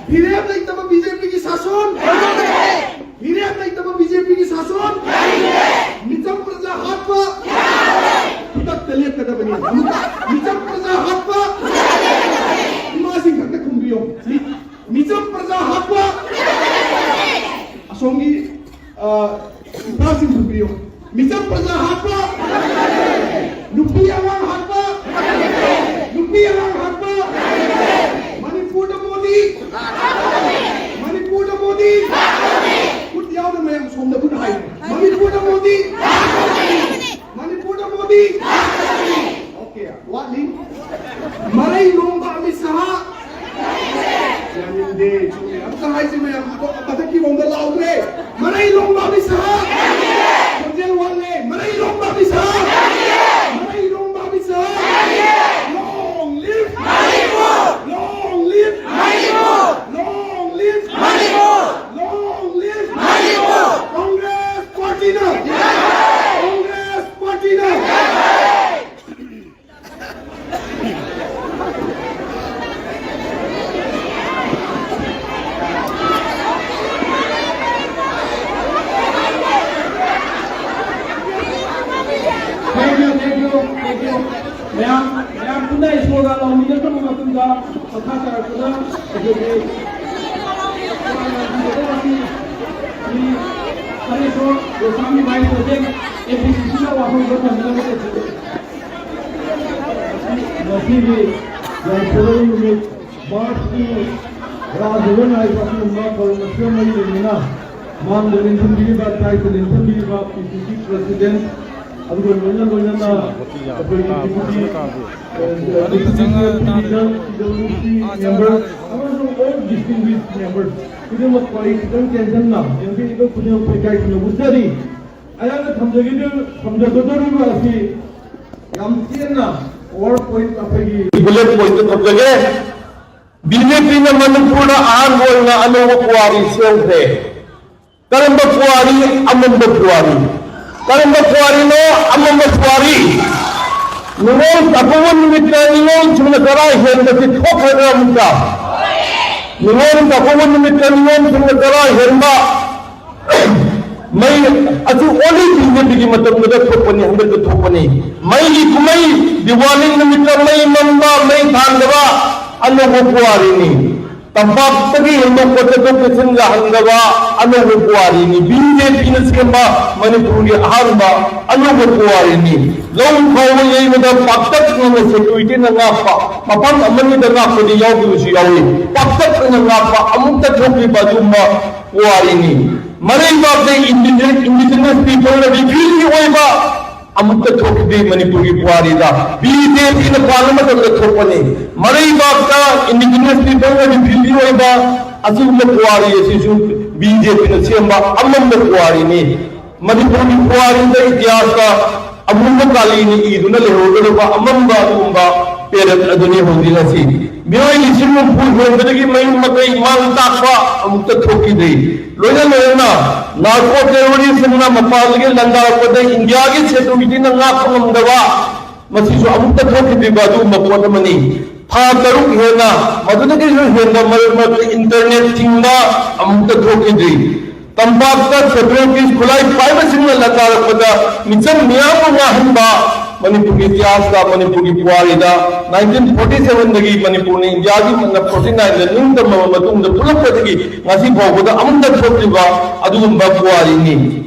ꯐꯤꯔꯦꯞ ꯂꯩꯇꯕ ꯕꯤ ꯖꯦ ꯄꯤꯒꯤ ꯁꯥꯁꯣꯟ! ꯐꯤꯔꯦꯞ ꯂꯩꯇꯕ ꯕꯤ ꯖꯦ ꯄꯤꯒꯤ ꯁꯥꯁꯣꯟ! ꯃꯤꯆꯝ ꯄ꯭ꯔꯖꯥ ꯍꯥꯠꯄ! ꯈꯨꯗꯛꯇ ꯂꯦꯞꯀꯗꯕꯅꯤ꯫ ꯑꯃꯨꯛꯀ, ꯃꯤꯆꯝ ꯄ꯭ꯔꯖꯥ ꯍꯥꯠꯄ! ꯏꯃꯥꯁꯤꯡ ꯈꯛꯇ ꯈꯨꯝꯕꯤꯌꯣ꯫ ꯃꯤ-, ꯃꯤꯆꯝ ꯄ꯭ꯔꯖꯥ ꯍꯥꯠꯄ! ꯑꯁꯣꯝꯒꯤ, ꯑ, ꯏꯄꯥꯁꯤꯡ ꯈꯨꯝꯕꯤꯌꯣ꯫ ꯃꯤꯆꯝ ꯄ꯭ꯔꯖꯥ ꯍꯥꯠꯄ! ꯅꯨꯄꯤ ꯑꯉꯥꯡ ꯍꯥꯠꯄ! ꯅꯨꯄꯤ ꯑꯉꯥꯡ ꯍꯥꯠꯄ! ꯃꯅꯤꯄꯨꯔꯗ ꯃꯣꯗꯤ! ꯃꯅꯤꯄꯨꯔꯗ ꯃꯣꯗꯤ! ꯈꯨꯠ ꯌꯥꯎꯅ ꯃꯌꯥꯝ ꯁꯣꯝꯗ ꯈꯨꯠ ꯍꯥꯏ꯫ ꯃꯅꯤꯄꯨꯔꯗ ꯃꯣꯗꯤ! ꯃꯅꯤꯄꯨꯔꯗ ꯃꯣꯗꯤ! Okay, ꯋꯥꯠꯂꯤ꯫ ꯃꯔꯩ ꯂꯣꯡꯕ ꯑꯃꯤꯠ ꯁꯥꯍ! ꯍꯔꯦꯁꯣꯔ ꯒꯣꯁ꯭ꯋꯥꯃꯤ ꯚꯥꯏꯁ ꯄ꯭ꯔꯦꯁꯤꯗꯦꯟꯠ, ꯑꯦ ꯄꯤ ꯁꯤ ꯁꯤꯒꯤ ꯋꯥꯐꯝ ꯈꯔ ꯊꯝꯖꯔꯝꯕ ꯇꯧꯁꯤ꯫ ꯉꯁꯤꯒꯤ ꯌꯥꯏꯐꯔꯕ ꯅꯨꯃꯤꯠ, ꯃꯥꯔꯁꯀꯤ ꯔꯥꯖ ꯙꯕꯟ ꯍꯥꯏꯕ ꯑꯁꯤꯒꯨꯝꯕ ꯊꯧꯔꯝ ꯑꯁꯤꯒ ꯃꯔꯤ ꯂꯩꯅꯅ ꯃꯥꯡꯗ ꯂꯦꯡꯁꯤꯟꯕꯤꯔꯤꯕ, ꯇꯥꯏꯇ ꯂꯦꯡꯁꯤꯟꯕꯤꯔꯤꯕ ꯄꯤ ꯁꯤ ꯁꯤ ꯄ꯭ꯔꯦꯁꯤꯗꯦꯟꯠ, ꯑꯗꯨꯒ ꯂꯣꯏꯅ ꯂꯣꯏꯅꯅ ꯑꯩꯈꯣꯏꯒꯤ ꯄꯤ ꯁꯤ ꯁꯤ, ꯑꯦ, ꯄꯤ ꯁꯤ ꯁꯤ ꯄ꯭ꯔꯦꯁꯤꯗꯦꯟꯠ, ꯄꯤ ꯗꯕ꯭ꯂ꯭ꯌꯨ ꯁꯤ ꯃꯦꯝꯕꯔ, ꯑꯃꯁꯨꯡ all distinguished members ꯈꯨꯗꯤꯡꯃꯛꯄꯨ ꯑꯩ ꯈꯤꯇꯪ ꯇꯦꯟꯁꯟꯅ ꯌꯦꯡꯕꯤꯔꯤꯕ ꯈꯨꯗꯤꯡꯃꯛꯄꯨ ꯏꯀꯥꯏ ꯈꯨꯝꯅꯕ ꯎꯠꯆꯔꯤ꯫ ꯑꯩꯍꯥꯛꯅ ꯊꯝꯖꯒꯗꯧꯔꯤꯕ ꯑꯁꯤ ꯌꯥꯝ ꯇꯦꯟꯅ ꯄꯋꯥꯔ ꯄꯣꯏꯟꯠ ꯑꯩꯈꯣꯏꯒꯤ ꯕꯨꯂꯦꯠ ꯄꯣꯏꯟꯠꯇ ꯊꯝꯖꯒꯦ꯫ ꯕꯤ ꯖꯦ ꯄꯤꯅ ꯃꯅꯤꯄꯨꯔꯗ ꯑꯍꯥꯟꯕ ꯑꯣꯏꯅ ꯑꯅꯧꯕ ꯄꯨꯋꯥꯔꯤ ꯁꯦꯝꯈ꯭ꯔꯦ꯫ ꯀꯔꯝꯕ ꯄꯨꯋꯥꯔꯤ? ꯑꯃꯝꯕ ꯄꯨꯋꯥꯔꯤ꯫ ꯀꯔꯝꯕ ꯄꯨꯋꯥꯔꯤꯅꯣ? ꯑꯃꯝꯕ ꯄꯨꯋꯥꯔꯤ꯫ ꯅꯤꯉꯣꯜ ꯆꯥꯛꯀꯧꯕ ꯅꯨꯃꯤꯠꯇ ꯅꯤꯉꯣꯜꯁꯤꯡꯅ ꯆꯔꯥ ꯍꯦꯟꯕꯁꯤ ꯊꯣꯛꯈ꯭ꯔꯕ꯭ꯔꯥ ꯑꯃꯨꯛꯇ? ꯅꯤꯉꯣꯜ ꯆꯥꯛꯀꯧꯕ ꯅꯨꯃꯤꯠꯇ ꯅꯤꯉꯣꯜꯁꯤꯡꯅ ꯆꯔꯥ ꯍꯦꯟꯕ ꯃꯩ ꯑꯁꯤ only ꯕꯤ ꯖꯦ ꯄꯤꯒꯤ ꯃꯇꯝꯗꯨꯗ ꯊꯣꯛꯄꯅꯤ, ꯍꯟꯗꯛꯇ ꯊꯣꯛꯄꯅꯤ꯫ ꯃꯩꯒꯤ ꯀꯨꯝꯍꯩ, ꯗꯤꯋꯥꯂꯤ ꯅꯨꯃꯤꯠꯇ ꯃꯩ ꯃꯝꯕ, ꯃꯩ ꯊꯥꯟꯗꯕ, ꯑꯅꯧꯕ ꯄꯨꯋꯥꯔꯤꯅꯤ꯫ ꯇꯝꯄꯥꯛꯇꯒꯤ ꯍꯦꯟꯗꯣꯛꯄ ꯆꯠꯊꯣꯛ ꯆꯠꯁꯤꯟ ꯌꯥꯍꯟꯗꯕ ꯑꯅꯧꯕ ꯄꯨꯋꯥꯔꯤꯅꯤ꯫ ꯕꯤ ꯖꯦ ꯄꯤꯅ ꯁꯦꯝꯕ ꯃꯅꯤꯄꯨꯔꯒꯤ ꯑꯍꯥꯟꯕ ꯑꯅꯧꯕ ꯄꯨꯋꯥꯔꯤꯅꯤ꯫ ꯂꯧ ꯈꯥꯎꯕ ꯌꯩꯕꯗ ꯄꯥꯛꯇꯛꯅꯅ ꯁꯦꯀ꯭ꯌꯨꯔꯤꯇꯤꯅ ꯉꯥꯛꯄ, ꯃꯐꯝ ꯑꯃꯅꯤꯗ ꯉꯥꯛꯄꯗꯤ ꯌꯥꯎꯗꯕꯁꯨ ꯌꯥꯎꯏ꯫ ꯄꯥꯛꯇꯛꯅꯅ ꯉꯥꯛꯄ ꯑꯃꯨꯛꯇ ꯊꯣꯛꯂꯤꯕ ꯑꯗꯨꯒꯨꯝꯕ ꯄꯨꯋꯥꯔꯤꯅꯤ꯫ ꯃꯔꯩꯕꯥꯛꯇ ꯏꯟꯗꯤꯖꯤꯅꯁ ꯄꯤꯄꯜꯅ ꯔꯤꯐ꯭ꯌꯨꯖꯤ ꯑꯣꯏꯕ ꯑꯃꯨꯛꯇ ꯊꯣꯛꯈꯤꯗꯦ ꯃꯅꯤꯄꯨꯔꯒꯤ ꯄꯨꯋꯥꯔꯤꯗ꯫ ꯕꯤ ꯖꯦ ꯄꯤꯅ ꯄꯥꯟꯕ ꯃꯇꯝꯗ ꯊꯣꯛꯄꯅꯤ꯫ ꯃꯔꯩꯕꯥꯛꯇ ꯏꯟꯗꯤꯖꯤꯅꯁ ꯄꯤꯄꯜꯅ ꯔꯤꯐ꯭ꯌꯨꯖꯤ ꯑꯣꯏꯕ ꯑꯁꯤꯒꯨꯝꯕ ꯄꯨꯋꯥꯔꯤ ꯑꯁꯤꯁꯨ ꯕꯤ ꯖꯦ ꯄꯤꯅ ꯁꯦꯝꯕ ꯑꯃꯝꯕ ꯄꯨꯋꯥꯔꯤꯅꯤ꯫ ꯃꯅꯤꯄꯨꯔꯒꯤ ꯄꯨꯋꯥꯔꯤꯗ ꯏꯇꯤꯍꯥꯁꯇ ꯑꯃꯨꯕ ꯀꯥꯂꯤꯅ ꯏꯗꯨꯅ ꯂꯩꯍꯧꯒꯗꯕ ꯑꯃꯝꯕ ꯑꯗꯨꯒꯨꯝꯕ ꯄꯦꯔꯠ ꯑꯗꯨꯅꯤ ꯍꯧꯖꯤꯛ ꯑꯁꯤ꯫ ꯃꯤꯑꯣꯏ ꯂꯤꯁꯤꯡ ꯍꯨꯝꯐꯨ ꯍꯦꯟꯕꯗꯒꯤ ꯃꯌꯨꯝ ꯃꯀꯩ ꯃꯥꯡ ꯇꯥꯛꯄ ꯑꯃꯨꯛꯇ ꯊꯣꯛꯈꯤꯗꯦ꯫ ꯂꯣꯏꯅ ꯂꯣꯏꯅꯅ ꯅꯥꯔꯀꯣ ꯇꯦꯔꯣꯔꯤꯁ꯭ꯠꯁꯤꯡꯅ ꯃꯄꯥꯟꯗꯒꯤ ꯂꯥꯟꯗꯥꯔꯛꯄꯗ ꯏꯟꯗꯤꯌꯥꯒꯤ ꯁꯦꯀ꯭ꯌꯨꯔꯤꯇꯤꯅ ꯉꯥꯛꯄ ꯉꯝꯗꯕ, ꯃꯁꯤꯁꯨ ꯑꯃꯨꯛꯇ ꯊꯣꯛꯈꯤꯗ꯭ꯔꯤꯕ ꯑꯗꯨꯒꯨꯝꯕ ꯄꯣꯠ ꯑꯃꯅꯤ꯫ ꯊꯥ ꯇꯔꯨꯛ ꯍꯦꯟꯅ, ꯃꯗꯨꯗꯒꯤꯁꯨ ꯍꯦꯟꯕ ꯃꯔꯛ ꯃꯔꯛꯇ ꯏꯟꯇꯔꯅꯦꯠ ꯊꯤꯡꯕ ꯑꯃꯨꯛꯇ ꯊꯣꯛꯈꯤꯗ꯭ꯔꯤ꯫ ꯇꯝꯄꯥꯛꯇ ꯁꯦꯄꯔꯦꯇꯤꯁ꯭ꯠ ꯈꯨꯠꯂꯥꯏ ꯄꯥꯏꯕꯁꯤꯡꯅ ꯂꯥꯟꯗꯥꯔꯛꯄꯗ ꯃꯤꯆꯝ ꯃꯤꯌꯥꯝꯕꯨ ꯉꯥꯛꯍꯟꯕ, ꯃꯅꯤꯄꯨꯔꯒꯤ ꯏꯇꯤꯍꯥꯁꯇ, ꯃꯅꯤꯄꯨꯔꯒꯤ ꯄꯨꯋꯥꯔꯤꯗ, ꯅꯥꯏꯟꯇꯤꯟ ꯐꯣꯔꯇꯤ ꯁꯚꯦꯟꯗꯒꯤ ꯃꯅꯤꯄꯨꯔꯅ ꯏꯟꯗꯤꯌꯥꯒꯤ ꯐꯣꯔꯇꯤ ꯅꯥꯏꯟꯗ ꯅꯤꯡꯇꯝꯂꯕ ꯃꯇꯨꯡꯗ ꯄꯨꯂꯛꯄꯗꯒꯤ ꯉꯁꯤ ꯐꯥꯎꯕꯗ ꯑꯃꯨꯛꯇ ꯊꯣꯛꯇ꯭ꯔꯤꯕ ꯑꯗꯨꯒꯨꯝꯕ ꯄꯨꯋꯥꯔꯤꯅꯤ꯫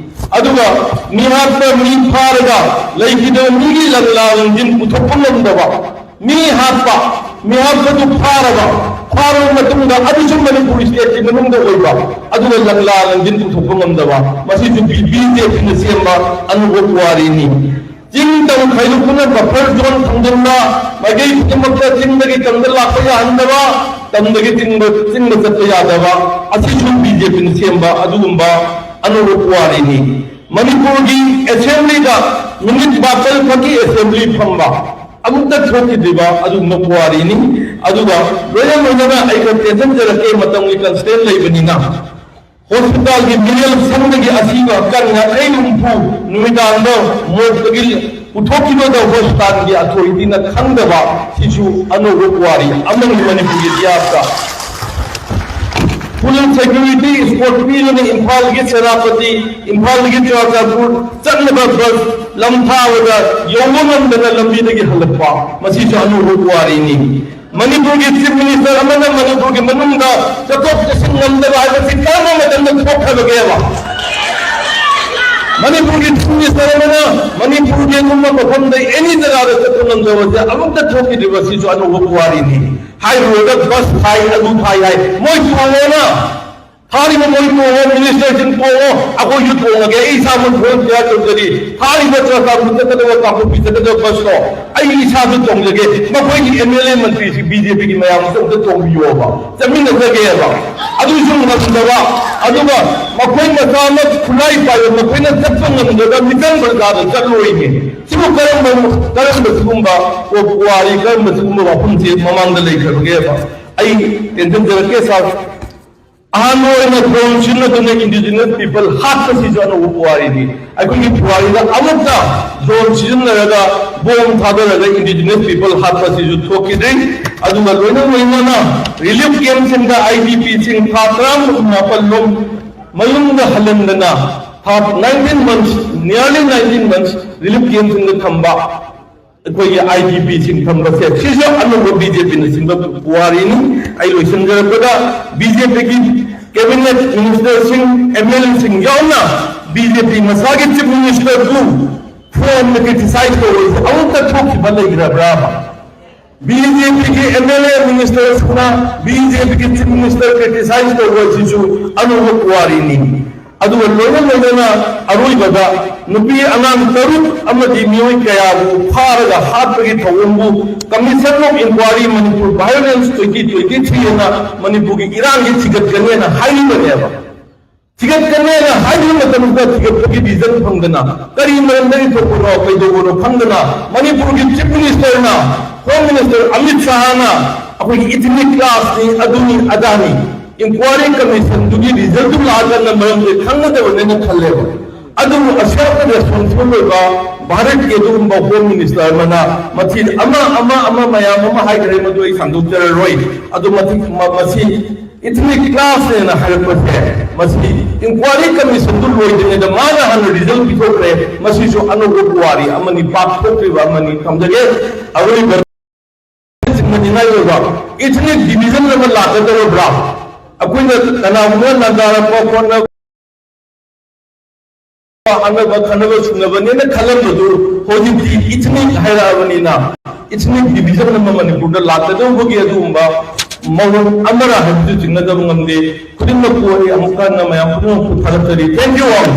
ꯑꯗꯨꯒ ꯃꯤꯍꯥꯠꯄ, ꯃꯤ ꯐꯥꯔꯒ ꯂꯩꯈꯤꯗꯕ ꯃꯤꯒꯤ ꯂꯪꯂꯥ ꯂꯪꯖꯤꯟ ꯄꯨꯊꯣꯛꯄ ꯉꯝꯗꯕ, ꯃꯤ ꯍꯥꯠꯄ, ꯃꯤ ꯍꯥꯠꯄꯗꯨ ꯐꯥꯔꯕ, ꯐꯥꯔꯕ ꯃꯇꯨꯡꯗ ꯑꯗꯨꯁꯨ ꯃꯅꯤꯄꯨꯔ ꯁ꯭ꯇꯦꯠꯀꯤ ꯃꯅꯨꯡꯗ ꯑꯣꯏꯕ, ꯑꯗꯨꯒ ꯂꯪꯂꯥ ꯂꯪꯖꯤꯟ ꯄꯨꯊꯣꯛꯄ ꯉꯝꯗꯕ, ꯃꯁꯤꯁꯨ ꯕꯤ ꯖꯦ ꯄꯤꯅ ꯁꯦꯝꯕ ꯑꯅꯧꯕ ꯄꯨꯋꯥꯔꯤꯅꯤ꯫ ꯆꯤꯡ ꯇꯝ ꯈꯥꯏꯗꯣꯛꯇꯨꯅ ꯕꯐꯔ ꯖꯣꯟ ꯊꯝꯖꯤꯟꯕ, ꯃꯥꯏꯀꯩ ꯈꯨꯗꯤꯡꯃꯛꯇ ꯆꯤꯡꯗꯒꯤ ꯇꯝꯗ ꯂꯥꯛꯄ ꯌꯥꯍꯟꯗꯕ, ꯇꯝꯗꯒꯤ ꯆꯤꯡꯗ, ꯆꯤꯡꯗ ꯆꯠꯄ ꯌꯥꯗꯕ, ꯑꯁꯤꯁꯨ ꯕꯤ ꯖꯦ ꯄꯤꯅ ꯁꯦꯝꯕ ꯑꯗꯨꯒꯨꯝꯕ ꯑꯅꯧꯕ ꯄꯨꯋꯥꯔꯤꯅꯤ꯫ ꯃꯅꯤꯄꯨꯔꯒꯤ ꯑꯦꯁꯦꯝꯕ꯭ꯂꯤꯗ ꯃꯤꯅꯤꯠ ꯃꯥꯄꯜ ꯈꯛꯀꯤ ꯑꯦꯁꯦꯝꯕ꯭ꯂꯤ ꯐꯝꯕ, ꯑꯃꯨꯛꯇ ꯊꯣꯛꯈꯤꯗ꯭ꯔꯤꯕ ꯑꯗꯨꯒꯨꯝꯕ ꯄꯨꯋꯥꯔꯤꯅꯤ꯫ ꯑꯗꯨꯒ ꯂꯣꯏꯅ ꯂꯣꯏꯅꯅ ꯑꯩ ꯈꯔ ꯇꯦꯟꯁꯤꯟꯖꯔꯛꯀꯦ, ꯃꯇꯝꯒꯤ ꯀꯟꯁꯇꯦꯟ ꯂꯩꯕꯅꯤꯅ꯫ ꯍꯣꯁꯄꯤꯇꯥꯜꯒꯤ ꯃꯤꯔꯦꯜ ꯁꯪꯗꯒꯤ ꯑꯁꯤꯕ ꯀꯟ ꯌꯥꯡꯈꯩ ꯍꯨꯝꯐꯨ ꯅꯨꯃꯤꯗꯥꯡꯗ ꯃꯣꯔꯒꯇꯒꯤ ꯄꯨꯊꯣꯛꯈꯤꯕꯗ ꯍꯣꯁꯄꯤꯇꯥꯜꯒꯤ ꯑꯊꯣꯏꯕꯤꯅ ꯈꯪꯗꯕ, ꯁꯤꯁꯨ ꯑꯅꯧꯕ ꯄꯨꯋꯥꯔꯤ ꯑꯃꯅꯤ ꯃꯅꯤꯄꯨꯔꯒꯤ ꯏꯇꯤꯍꯥꯁꯇ꯫ ꯐꯨꯜ ꯁꯦꯀ꯭ꯌꯨꯔꯤꯇꯤ ꯏꯁꯀꯣꯔꯠ ꯄꯤꯗꯨꯅ ꯏꯝꯐꯥꯜꯒꯤ ꯁꯦꯅꯥꯄꯇꯤ, ꯏꯝꯐꯥꯜꯗꯒꯤ ꯆꯨꯔꯥꯆꯥꯟꯄꯨꯔ ꯆꯠꯅꯕ ꯕꯁ ꯂꯝ ꯊꯥꯕꯗ ꯌꯧꯕ ꯉꯝꯗꯅ ꯂꯝꯕꯤꯗꯒꯤ ꯍꯜꯂꯛꯄ, ꯃꯁꯤꯁꯨ ꯑꯅꯧꯕ ꯄꯨꯋꯥꯔꯤꯅꯤ꯫ ꯃꯅꯤꯄꯨꯔꯒꯤ ꯆꯤꯐ ꯃꯤꯅꯤꯁꯇꯔ ꯑꯃꯅ ꯃꯅꯤꯄꯨꯔꯒꯤ ꯃꯅꯨꯡꯗ ꯆꯠꯊꯣꯛ ꯆꯠꯁꯤꯟ ꯉꯝꯗꯕ ꯍꯥꯏꯕꯁꯤ ꯀꯔꯝꯕ ꯃꯇꯝꯗ ꯊꯣꯛꯈ꯭ꯔꯕꯒꯦꯕ? ꯃꯅꯤꯄꯨꯔꯒꯤ ꯆꯤꯐ ꯃꯤꯅꯤꯁꯇꯔ ꯑꯃꯅ ꯃꯅꯤꯄꯨꯔꯒꯤ ꯑꯗꯨꯒꯨꯝꯕ ꯃꯐꯝꯗ ꯑꯦꯅꯤ ꯖꯒꯥꯗ ꯆꯠꯄ ꯉꯝꯗꯕꯁꯦ ꯑꯃꯨꯛꯇ ꯊꯣꯛꯈꯤꯗ꯭ꯔꯤꯕ, ꯁꯤꯁꯨ ꯑꯅꯧꯕ ꯄꯨꯋꯥꯔꯤꯅꯤ꯫ ꯍꯥꯏꯔꯨꯔꯒ ꯕꯁ ꯊꯥꯏ, ꯑꯗꯨ ꯊꯥꯏ ꯍꯥꯏ, ꯃꯣꯏ ꯇꯣꯡꯉꯣꯅ, ꯊꯥꯔꯤꯕ ꯃꯣꯏ ꯇꯣꯡꯉꯣ, ꯃꯤꯅꯤꯁꯇꯔꯁꯤꯡ ꯇꯣꯡꯉꯣ, ꯑꯩꯈꯣꯏꯁꯨ ꯇꯣꯡꯉꯒꯦ꯫ ꯑꯩ ꯏꯁꯥꯃꯛ ꯚꯣꯂꯨꯟꯇꯤꯌꯥꯔ ꯇꯧꯖꯔꯤ꯫ ꯊꯥꯔꯤꯕ ꯆꯨꯔꯥꯆꯥꯟꯄꯨꯔ ꯆꯠꯀꯗꯕ, ꯀꯥꯡꯄꯣꯛꯄꯤ ꯆꯠꯀꯗꯕ ꯕꯁꯇꯣ ꯑꯩ ꯏꯁꯥꯁꯨ ꯇꯣꯡꯖꯒꯦ, ꯃꯈꯣꯏꯒꯤ ꯑꯦꯝ ꯑꯦꯜ ꯑꯦ ꯃꯟꯇ꯭ꯔꯤꯁꯤ ꯕꯤ ꯖꯦ ꯄꯤꯒꯤ ꯃꯌꯥꯝꯁꯨ ꯑꯝꯇ ꯇꯣꯡꯕꯤꯌꯣꯕ, ꯆꯠꯃꯤꯟꯅꯖꯒꯦꯕ꯫ ꯑꯗꯨꯁꯨ ꯉꯝꯗꯕ, ꯑꯗꯨꯒ ꯃꯈꯣꯏ ꯃꯁꯥꯃꯛ ꯈꯨꯠꯂꯥꯏ ꯄꯥꯏꯕ ꯃꯈꯣꯏꯅ ꯆꯠꯄ ꯉꯝꯗ꯭ꯔꯒ ꯃꯤꯇꯪ ꯕꯔꯒꯥꯗ ꯆꯠꯂꯣꯏꯅꯦ꯫ ꯁꯤꯕꯨ ꯀꯔꯝꯕ, ꯀꯔꯝꯕ ꯁꯤꯒꯨꯝꯕ ꯄꯨꯋꯥꯔꯤ, ꯀꯔꯝꯕ ꯁꯤꯒꯨꯝꯕ ꯋꯥꯐꯝꯁꯦ ꯃꯃꯥꯡꯗ ꯂꯩꯈ꯭ꯔꯕꯒꯦꯕ? ꯑꯩ ꯇꯦꯟꯁꯤꯟꯖꯔꯛꯀꯦ ꯁꯥꯔ꯫ ꯑꯍꯥꯟꯕ ꯑꯣꯏꯅ ꯗ꯭ꯔꯣꯟ ꯁꯤꯖꯤꯟꯅꯗꯨꯅ ꯏꯟꯗꯤꯖꯤꯅꯁ ꯄꯤꯄꯜ ꯍꯥꯠꯄꯁꯤꯁꯨ ꯑꯅꯧꯕ ꯄꯨꯋꯥꯔꯤꯅꯤ꯫ ꯑꯩꯈꯣꯏꯒꯤ ꯄꯨꯋꯥꯔꯤꯗ ꯑꯃꯨꯛꯇ ꯗ꯭ꯔꯣꯟ ꯁꯤꯖꯤꯟꯅꯔꯒ, ꯕꯣꯝ ꯊꯥꯗꯔꯒ ꯏꯟꯗꯤꯖꯤꯅꯁ ꯄꯤꯄꯜ ꯍꯥꯠꯄꯁꯤꯁꯨ ꯊꯣꯛꯈꯤꯗ꯭ꯔꯤ꯫ ꯑꯗꯨꯒ ꯂꯣꯏꯅ ꯂꯣꯏꯅꯅ ꯔꯤꯂꯤꯐ ꯀꯦꯝꯞꯁꯤꯡꯗ ꯑꯥꯏ ꯗꯤ ꯄꯤꯁꯤꯡ ꯊꯥ ꯇꯔꯥꯃꯥꯄꯜ ꯂꯣꯝ ꯃꯌꯨꯝꯗ ꯍꯜꯍꯟꯗꯅ, ꯊꯥ nineteen months, nearly nineteen months relief ꯀꯦꯝꯞꯁꯤꯡꯗ ꯊꯝꯕ, ꯑꯩꯈꯣꯏꯒꯤ ꯑꯥꯏ ꯗꯤ ꯄꯤꯁꯤꯡ ꯊꯝꯕꯁꯦ, ꯁꯤꯁꯨ ꯑꯅꯧꯕ ꯕꯤ ꯖꯦ ꯄꯤꯅ ꯁꯤꯟꯕ ꯄꯨꯋꯥꯔꯤꯅꯤ꯫ ꯑꯩ ꯂꯣꯏꯁꯤꯟꯖꯔꯛꯄꯗ, ꯕꯤ ꯖꯦ ꯄꯤꯒꯤ ꯀꯦꯕꯤꯅꯦꯠ ꯃꯤꯅꯤꯁꯇꯔꯁꯤꯡ, ꯑꯦꯝ ꯑꯦꯜ ꯑꯦꯁꯤꯡ ꯌꯥꯎꯅ ꯕꯤ ꯖꯦ ꯄꯤ ꯃꯁꯥꯒꯤ ꯆꯤꯐ ꯃꯤꯅꯤꯁꯇꯔꯕꯨ ꯐꯣꯟꯗ ꯀ꯭ꯔꯤꯇꯤꯁꯥꯏꯖ ꯇꯧꯕꯁꯦ ꯑꯃꯨꯛꯇ ꯊꯣꯛꯈꯤꯕ ꯂꯩꯈ꯭ꯔꯕ꯭ꯔꯥ? ꯕꯤ ꯖꯦ ꯄꯤꯒꯤ ꯑꯦꯝ ꯑꯦꯜ ꯑꯦ ꯃꯤꯅꯤꯁꯇꯔꯁꯤꯡꯅ ꯕꯤ ꯖꯦ ꯄꯤꯒꯤ ꯆꯤꯐ ꯃꯤꯅꯤꯁꯇꯔ ꯀ꯭ꯔꯤꯇꯤꯁꯥꯏꯖ ꯇꯧꯕ ꯑꯁꯤꯁꯨ ꯑꯅꯧꯕ ꯄꯨꯋꯥꯔꯤꯅꯤ꯫ ꯑꯗꯨꯒ ꯂꯣꯏꯅ ꯂꯣꯏꯅꯅ ꯑꯔꯣꯏꯕꯗ ꯅꯨꯄꯤ ꯑꯉꯥꯡ ꯇꯔꯨꯛ ꯑꯃꯗꯤ ꯃꯤꯑꯣꯏ ꯀꯌꯥꯕꯨ ꯐꯥꯔꯒ ꯍꯥꯠꯄꯒꯤ ꯊꯧꯑꯣꯡꯕꯨ Commission of Inquiry Manipur Violence twenty twenty-three ꯑꯅ ꯃꯅꯤꯄꯨꯔꯒꯤ ꯏꯔꯥꯡꯒꯤ ꯊꯤꯒꯠꯀꯅꯤꯅ ꯍꯥꯏꯔꯤꯕꯅꯦꯕ꯫ ꯊꯤꯒꯠꯀꯅꯤꯅ ꯍꯥꯏꯔꯤꯕ ꯃꯇꯝꯗ ꯊꯤꯒꯠꯄꯒꯤ ꯔꯤꯖꯟ ꯐꯪꯗꯅ, ꯀꯔꯤ ꯃꯔꯝꯗꯒꯤ ꯊꯣꯛꯄꯅꯣ, ꯀꯩꯗꯧꯕꯅꯣ ꯈꯪꯗꯅ, ꯃꯅꯤꯄꯨꯔꯒꯤ ꯆꯤꯐ ꯃꯤꯅꯤꯁꯇꯔꯅ, ꯍꯣꯝ ꯃꯤꯅꯤꯁꯇꯔ ꯑꯃꯤꯠ ꯁꯥꯍꯅ ꯑꯩꯈꯣꯏꯒꯤ ꯏꯊꯅꯤꯛ ꯀ꯭ꯂꯥꯁꯅꯤ, ꯑꯗꯨꯅꯤ ꯑꯗꯥꯅꯤ, ꯏꯟꯀ꯭ꯋꯥꯏꯔꯤ ꯀꯃꯤꯁꯟꯗꯨꯒꯤ ꯔꯤꯖꯜꯇꯨ ꯂꯥꯛꯑꯀꯥꯟꯗ ꯃꯔꯝꯁꯦ ꯈꯪꯒꯗꯕꯅꯦꯅ ꯈꯜꯂꯦꯕ꯫ ꯑꯗꯨꯕꯨ ꯑꯁꯤꯌꯥꯝꯅ ꯔꯦꯁꯄꯣꯟꯁꯤꯕꯜ ꯑꯣꯏꯕ ꯚꯥꯔꯠꯀꯤ ꯑꯗꯨꯒꯨꯝꯕ ꯍꯣꯝ ꯃꯤꯅꯤꯁꯇꯔ ꯑꯃꯅ ꯃꯊꯤꯜ ꯑꯃ, ꯑꯃ, ꯑꯃ, ꯃꯌꯥꯝ ꯑꯃ ꯍꯥꯏꯈ꯭ꯔꯦ, ꯃꯗꯨ ꯑꯩ ꯁꯟꯗꯣꯛꯆꯔꯔꯣꯏ꯫ ꯑꯗꯨ ꯃꯊꯤꯜ, ꯃ-, ꯃꯁꯤ ꯏꯊꯅꯤꯛ ꯀ꯭ꯂꯥꯁꯅꯦꯅ ꯍꯥꯏꯔꯛꯄꯁꯦ, ꯃꯁꯤ ꯏꯟꯀ꯭ꯋꯥꯏꯔꯤ ꯀꯃꯤꯁꯟꯗꯨ ꯂꯣꯏꯗ꯭ꯔꯤꯉꯩꯗ ꯃꯥꯅ ꯍꯥꯟꯅ ꯔꯤꯖꯜ ꯄꯤꯊꯣꯛꯈ꯭ꯔꯦ꯫ ꯃꯁꯤꯁꯨ ꯑꯅꯧꯕ ꯄꯨꯋꯥꯔꯤ ꯑꯃꯅꯤ, ꯄꯥꯛꯊꯣꯛꯇ꯭ꯔꯤꯕ ꯑꯃꯅꯤ꯫ ꯊꯝꯖꯒꯦ꯫ ꯑꯔꯣꯏꯕ ꯆꯤꯡꯅꯅꯤꯡꯉꯥꯏ ꯑꯣꯏꯕ ꯏꯊꯅꯤꯛ ꯗꯤꯚꯤꯖꯟ ꯑꯃ ꯂꯥꯛꯀꯗꯧꯔꯕ꯭ꯔꯥ? ꯑꯩꯈꯣꯏꯅ ꯀꯅꯥꯒꯨꯝꯕ ꯅꯥꯒꯥꯔꯛꯄ ꯈꯣꯠꯅ ꯑꯅꯧꯕ ꯈꯟꯅꯕ ꯁꯨꯅꯕꯅꯦꯅ ꯈꯜꯂꯝꯕꯗꯨ ꯍꯧꯖꯤꯛꯇꯤ ꯏꯊꯅꯤꯛ ꯍꯥꯏꯔꯛꯑꯕꯅꯤꯅ, ꯏꯊꯅꯤꯛ ꯗꯤꯚꯤꯖꯟ ꯑꯃ ꯃꯅꯤꯄꯨꯔꯗ ꯂꯥꯛꯀꯗꯧꯕꯒꯤ ꯑꯗꯨꯒꯨꯝꯕ ꯃꯑꯣꯡ ꯑꯃꯔ ꯍꯥꯏꯕꯗꯨ ꯆꯤꯡꯅꯗꯕ ꯉꯝꯗꯦ꯫ ꯈꯨꯗꯤꯡꯃꯛꯄꯨ ꯑꯩ ꯑꯃꯨꯛ ꯍꯟꯅ ꯃꯌꯥꯝ ꯄꯨꯝꯅꯃꯛꯄꯨ ꯊꯥꯒꯠꯆꯔꯤ꯫ Thank you all.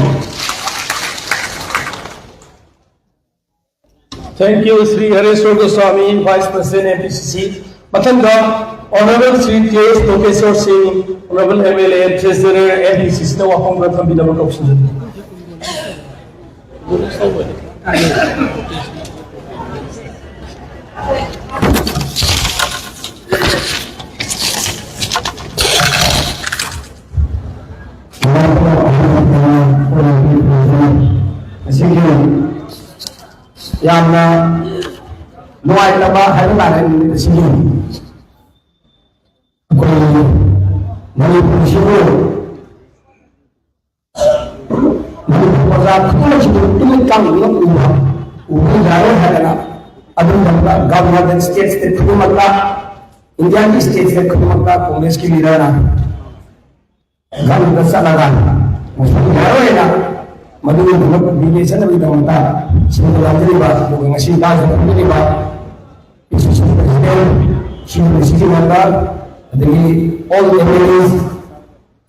Thank you, Shri Hareswar Goswami, Vice President, M P C C. ꯃꯊꯪꯗ Honorable Shri K S Lokeshwar Singh, Honorable M L A, Treasurer, M P C C ꯗ ꯋꯥꯐꯝ ꯈꯔ ꯊꯝꯕꯤꯅꯕ ꯀꯧꯁꯤꯟꯖꯔꯤ꯫ ꯉꯁꯤꯒꯤ ꯌꯥꯝꯅ ꯅꯨꯡꯉꯥꯏꯇꯕ ꯍꯥꯏꯕ ꯇꯥꯔꯦ, ꯅꯨꯃꯤꯠ ꯑꯁꯤꯒꯤ ꯑꯩꯈꯣꯏ ꯃꯅꯤꯄꯨꯔꯁꯤꯕꯨ ꯃꯅꯤꯄꯨꯔ ꯄ꯭ꯔꯖꯥ ꯈꯨꯗꯤꯡꯃꯛꯁꯤꯕꯨ ꯇꯨꯃꯤꯠ ꯀꯥꯡꯗꯨꯅ ꯎꯕ, ꯎꯕ ꯌꯥꯔꯣꯏ ꯍꯥꯏꯗꯅ ꯑꯗꯨꯒꯨꯝꯕ ꯒꯚꯔꯅꯔ ꯁ꯭ꯇꯦꯠ ꯁ꯭ꯇꯦꯠ ꯈꯨꯗꯤꯡꯃꯛꯇ, ꯏꯟꯗꯤꯌꯥꯒꯤ ꯁ꯭ꯇꯦꯠ ꯁ꯭ꯇꯦꯠ ꯈꯨꯗꯤꯡꯃꯛꯇ ꯀꯣꯡꯒ꯭ꯔꯦꯁꯀꯤ ꯂꯤꯗꯔꯅ ꯒꯚꯔꯅꯔꯗ ꯆꯠꯂꯒ ꯃꯁꯤꯒꯤ ꯃꯔꯨꯑꯣꯏꯅ ꯃꯗꯨꯒꯤ ꯊꯕꯛ ꯕꯤꯜ ꯆꯠꯅꯕꯒꯤꯗꯃꯛꯇ ꯁꯤꯟꯕ ꯂꯥꯡꯖꯔꯤꯕ, ꯑꯗꯨꯒ ꯉꯁꯤ ꯂꯥꯡꯁꯤꯟ ꯐꯝꯖꯔꯤꯕ ꯄꯤ ꯁꯤ ꯁꯤ ꯄ꯭ꯔꯁꯤꯗꯦꯟ, ꯁꯤ ꯄꯤ ꯁꯤ ꯁꯤ ꯃꯦꯝꯕꯔ, ꯑꯗꯒꯤ ꯑꯣꯜ ꯑꯦꯝ ꯑꯦꯜ ꯑꯦ,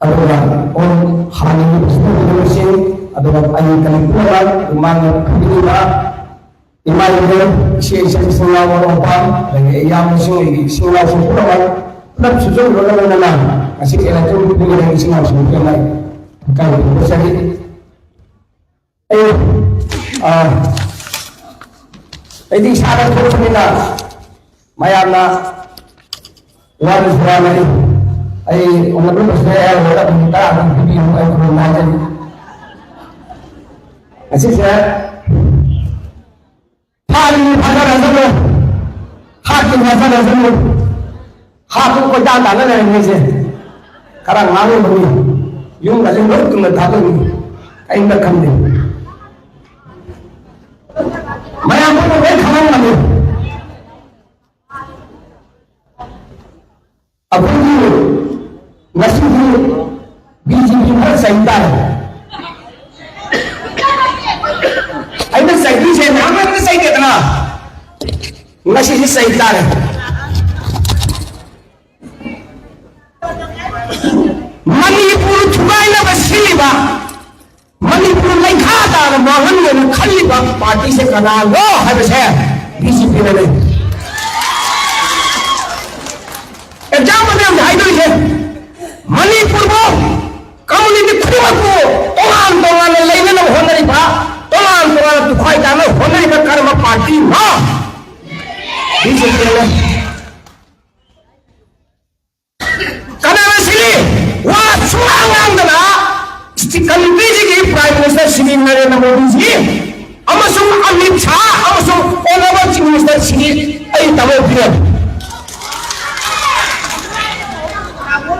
ꯑꯗꯨꯒ ꯑꯣꯜ ꯍꯥꯟꯅꯒꯤ ꯄ꯭ꯔꯁꯤꯗꯦꯟ ꯃꯦꯝꯕꯔꯁꯤꯡ, ꯑꯗꯨꯒ ꯑꯩꯒꯤ ꯀꯂꯤꯛ ꯄꯨꯝꯅꯃꯛ, ꯃꯃꯥꯡꯗ ꯐꯝꯕꯤꯔꯤꯕ ꯏꯃꯥ ꯏꯕꯦꯜ, ꯏꯆꯦ ꯏꯆꯟ ꯏꯆꯤꯟ ꯏꯅꯥꯎ ꯃꯔꯨꯞ ꯃꯄꯥꯡ, ꯑꯗꯒꯤ ꯏꯌꯥꯝꯕꯁꯤꯡ, ꯑꯩꯒꯤ ꯏꯆꯤꯟ ꯏꯅꯥꯎꯁꯤꯡ ꯄꯨꯝꯅꯃꯛ ꯄꯨꯂꯞ ꯁꯨꯖꯟ ꯂꯣꯏꯅ ꯂꯣꯏꯅꯅ ꯉꯁꯤ ꯑꯦꯂꯦꯛꯇ꯭ꯔꯣꯅꯤꯛ ꯃꯤꯇꯤꯡ ꯑꯁꯤꯒꯤ ꯏꯆꯤꯟ ꯏꯅꯥꯎꯁꯤꯡ ꯄꯨꯝꯅꯃꯛ ꯏꯀꯥꯏ ꯈꯨꯝꯅꯖꯔꯤ꯫ ꯑꯩ, ꯑ, ꯑꯩꯗꯤ ꯏꯁꯥꯗ ꯊꯣꯛꯄꯅꯤꯅ ꯃꯌꯥꯝꯅ ꯋꯥꯔꯁꯨ ꯋꯥꯅꯔꯤ꯫ ꯑꯩ ꯎꯅꯗꯕꯁꯨ ꯌꯥꯏ, ꯍꯥꯏꯔꯒ ꯃꯤꯅꯤꯠ ꯇꯔꯥ ꯑꯗꯨꯝ ꯄꯤꯕꯤꯌꯨ, ꯑꯩ ꯈꯨꯔꯨꯝ ꯂꯥꯏꯖꯔꯤ꯫ ꯉꯁꯤꯁꯦ ꯐꯥꯔꯤ ꯐꯥꯖꯔꯁꯅꯨ, ꯍꯥꯠꯇꯤ ꯐꯥꯖꯔꯁꯅꯨ, ꯍꯥꯠꯇꯨ ꯀꯣꯏꯇꯥꯟ ꯇꯥꯟꯅ ꯂꯩꯔꯝꯃꯤꯁꯦ ꯈꯔ ꯉꯥꯡꯉꯨꯕꯅꯤ꯫ ꯌꯨꯝꯒꯁꯦ ꯂꯣꯏ ꯇꯨꯝꯅ ꯊꯥꯗꯣꯛꯏ, ꯀꯔꯤꯝꯇ ꯈꯪꯗꯦ꯫ ꯃꯌꯥꯝ ꯄꯨꯝꯅ ꯂꯣꯏ ꯈꯪꯉꯝꯒꯅꯤ꯫ ꯑꯩꯈꯣꯏꯒꯤ ꯉꯁꯤꯗꯤ ꯕꯤ ꯖꯦ ꯄꯤ ꯈꯔ ꯆꯩ ꯇꯥꯔꯦ꯫ ꯑꯩꯅ ꯆꯩꯔꯤꯁꯦ ꯃꯌꯥꯝ ꯑꯃ ꯆꯩꯗꯦꯗꯅ, ꯉꯁꯤꯗꯤ ꯆꯩ ꯇꯥꯔꯦ꯫ ꯃꯅꯤꯄꯨꯔ ꯊꯨꯒꯥꯏꯅꯕ ꯁꯤꯜꯂꯤꯕ, ꯃꯅꯤꯄꯨꯔ ꯂꯩꯈꯥ ꯇꯥꯅ ꯃꯥꯡꯍꯟꯒꯦꯅ ꯈꯜꯂꯤꯕ ꯄꯥꯔꯇꯤꯁꯦ ꯀꯅꯥꯅꯣ ꯍꯥꯏꯕꯁꯦ ꯕꯤ ꯖꯦ ꯄꯤꯅꯅꯦ꯫ ꯑꯦꯛꯖꯥꯝꯄꯜ ꯃꯌꯥꯝꯁꯦ ꯍꯥꯏꯗꯣꯔꯤꯁꯦ, ꯃꯅꯤꯄꯨꯔꯕꯨ, ꯀꯝꯃꯨꯅꯤꯇꯤ ꯈꯨꯗꯤꯡꯃꯛꯄꯨ ꯇꯣꯉꯥꯟ ꯇꯣꯉꯥꯟꯅ ꯂꯩꯅꯅꯕ ꯍꯣꯠꯅꯔꯤꯕ, ꯇꯣꯉꯥꯟ ꯇꯣꯉꯥꯟꯅ ꯇꯨꯈꯥꯏ ꯇꯥꯅꯕ ꯍꯣꯠꯅꯔꯤꯕ ꯀꯔꯝꯕ ꯄꯥꯔꯇꯤꯅꯣ? ꯕꯤ ꯖꯦ ꯄꯤꯅ꯫ ꯀꯅꯥꯅ ꯁꯤꯜꯂꯤ? ꯋꯥ ꯁꯨꯡꯉꯥꯡ ꯉꯥꯡꯗꯅ ꯁ꯭ꯇꯤ-, ꯀꯟꯇ꯭ꯔꯤꯁꯤꯒꯤ ꯄ꯭ꯔꯥꯏꯝ ꯃꯤꯅꯤꯁꯇꯔ ꯁ꯭ꯔꯤ ꯅꯔꯦꯟꯗ꯭ꯔ ꯃꯣꯗꯤꯁꯤ ꯑꯃꯁꯨꯡ ꯑꯃꯤꯠ ꯁꯥꯍ ꯑꯃꯁꯨꯡ ꯑꯣꯅꯔꯦꯕꯜ ꯆꯤꯐ ꯃꯤꯅꯤꯁꯇꯔ ꯁ꯭ꯔꯤ ꯑꯩ ꯇꯥꯃꯣ ꯄꯤꯔꯦꯟ,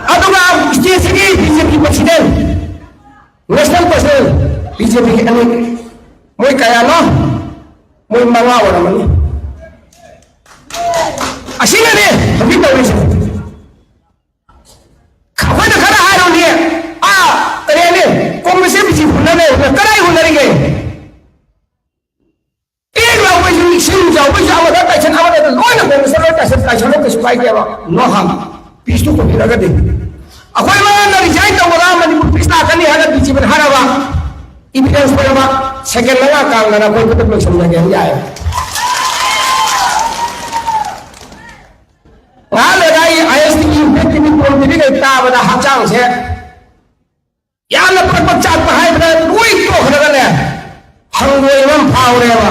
ꯑꯗꯨꯒ ꯁ꯭ꯇꯦꯠꯁꯤꯒꯤ B J P president, national president B J ꯄꯤꯒꯤ ꯑꯅꯤ, ꯃꯣꯏ ꯀꯌꯥꯅꯣ? ꯃꯣꯏ ꯃꯉꯥ ꯑꯣꯏꯔꯝꯃꯅꯤ꯫ ꯑꯁꯤꯅꯅꯦ ꯍꯧꯖꯤꯛ ꯇꯧꯔꯤꯁꯦ꯫ ꯑꯩꯈꯣꯏꯅ ꯈꯔ ꯍꯥꯏꯔꯨꯅꯦ, ꯑꯥ, ꯀꯔꯤ ꯍꯥꯏꯅꯤ, ꯀꯣꯡꯒ꯭ꯔꯦꯁꯁꯦ ꯕꯤ ꯖꯦ ꯄꯤ ꯍꯨꯟꯅ ꯂꯩꯔꯕꯅꯦ꯫ ꯀꯗꯥꯏ ꯍꯨꯟꯅꯔꯤꯒꯦ? ꯄꯦꯛ ꯂꯥꯎꯕꯩꯁꯨ, ꯏꯁꯤꯡ ꯆꯥꯎꯕꯩꯁꯨ, ꯑꯃꯗ ꯇꯥꯏꯁꯟ, ꯑꯃꯗ ꯂꯣꯏꯅ ꯀꯣꯡꯒ꯭ꯔꯦꯁꯇ ꯂꯣꯏ ꯇꯥꯏꯁꯟ, ꯇꯥꯏꯁꯟꯂꯣ, ꯀꯩꯁꯨ ꯀꯥꯏꯗꯦꯕ꯫ ꯅꯣ ꯍꯥꯝ꯫ ꯄꯤꯁꯇꯨ ꯄꯨꯕꯤꯔꯒꯗꯤ꯫ ꯑꯩꯈꯣꯏ ꯃꯌꯥꯝꯅ ꯔꯤꯖꯥꯏꯟ ꯇꯧꯕꯗ ꯃꯅꯤꯄꯨꯔ ꯄꯤꯁ ꯂꯥꯛꯀꯅꯤ ꯍꯥꯏꯅ ꯕꯤ ꯖꯦ ꯄꯤꯅ ꯍꯥꯏꯔꯕ, ꯏꯚꯤꯗꯦꯟꯁ ꯄꯤꯔꯕ, ꯁꯦꯀꯦꯟ ꯃꯉꯥ ꯀꯥꯡꯗꯅ ꯑꯩꯈꯣꯏ ꯈꯨꯗꯛ ꯂꯣꯏꯁꯤꯟꯖꯒꯦ ꯍꯥꯏꯕ ꯌꯥꯏ꯫ ꯉꯥꯏꯍꯥꯛ ꯂꯩꯔꯒ ꯑꯩ ꯑꯥꯏ ꯑꯦꯁ ꯇꯤꯒꯤ ꯏꯝꯄꯦꯛꯀꯤ ꯃꯤꯠ ꯄꯣꯝꯕꯤꯔꯤꯈꯩ ꯇꯥꯕꯗ ꯍꯛꯆꯥꯡꯁꯦ ꯌꯥꯝꯅ ꯄ꯭ꯔꯛ ꯄ꯭ꯔꯛ ꯆꯥꯛꯄ ꯍꯥꯏꯕꯗ ꯂꯣꯏ ꯇꯣꯛꯈ꯭ꯔꯒꯅꯦ, ꯍꯪꯒꯣꯏꯕ ꯑꯃ ꯐꯥꯎꯔꯦꯕ꯫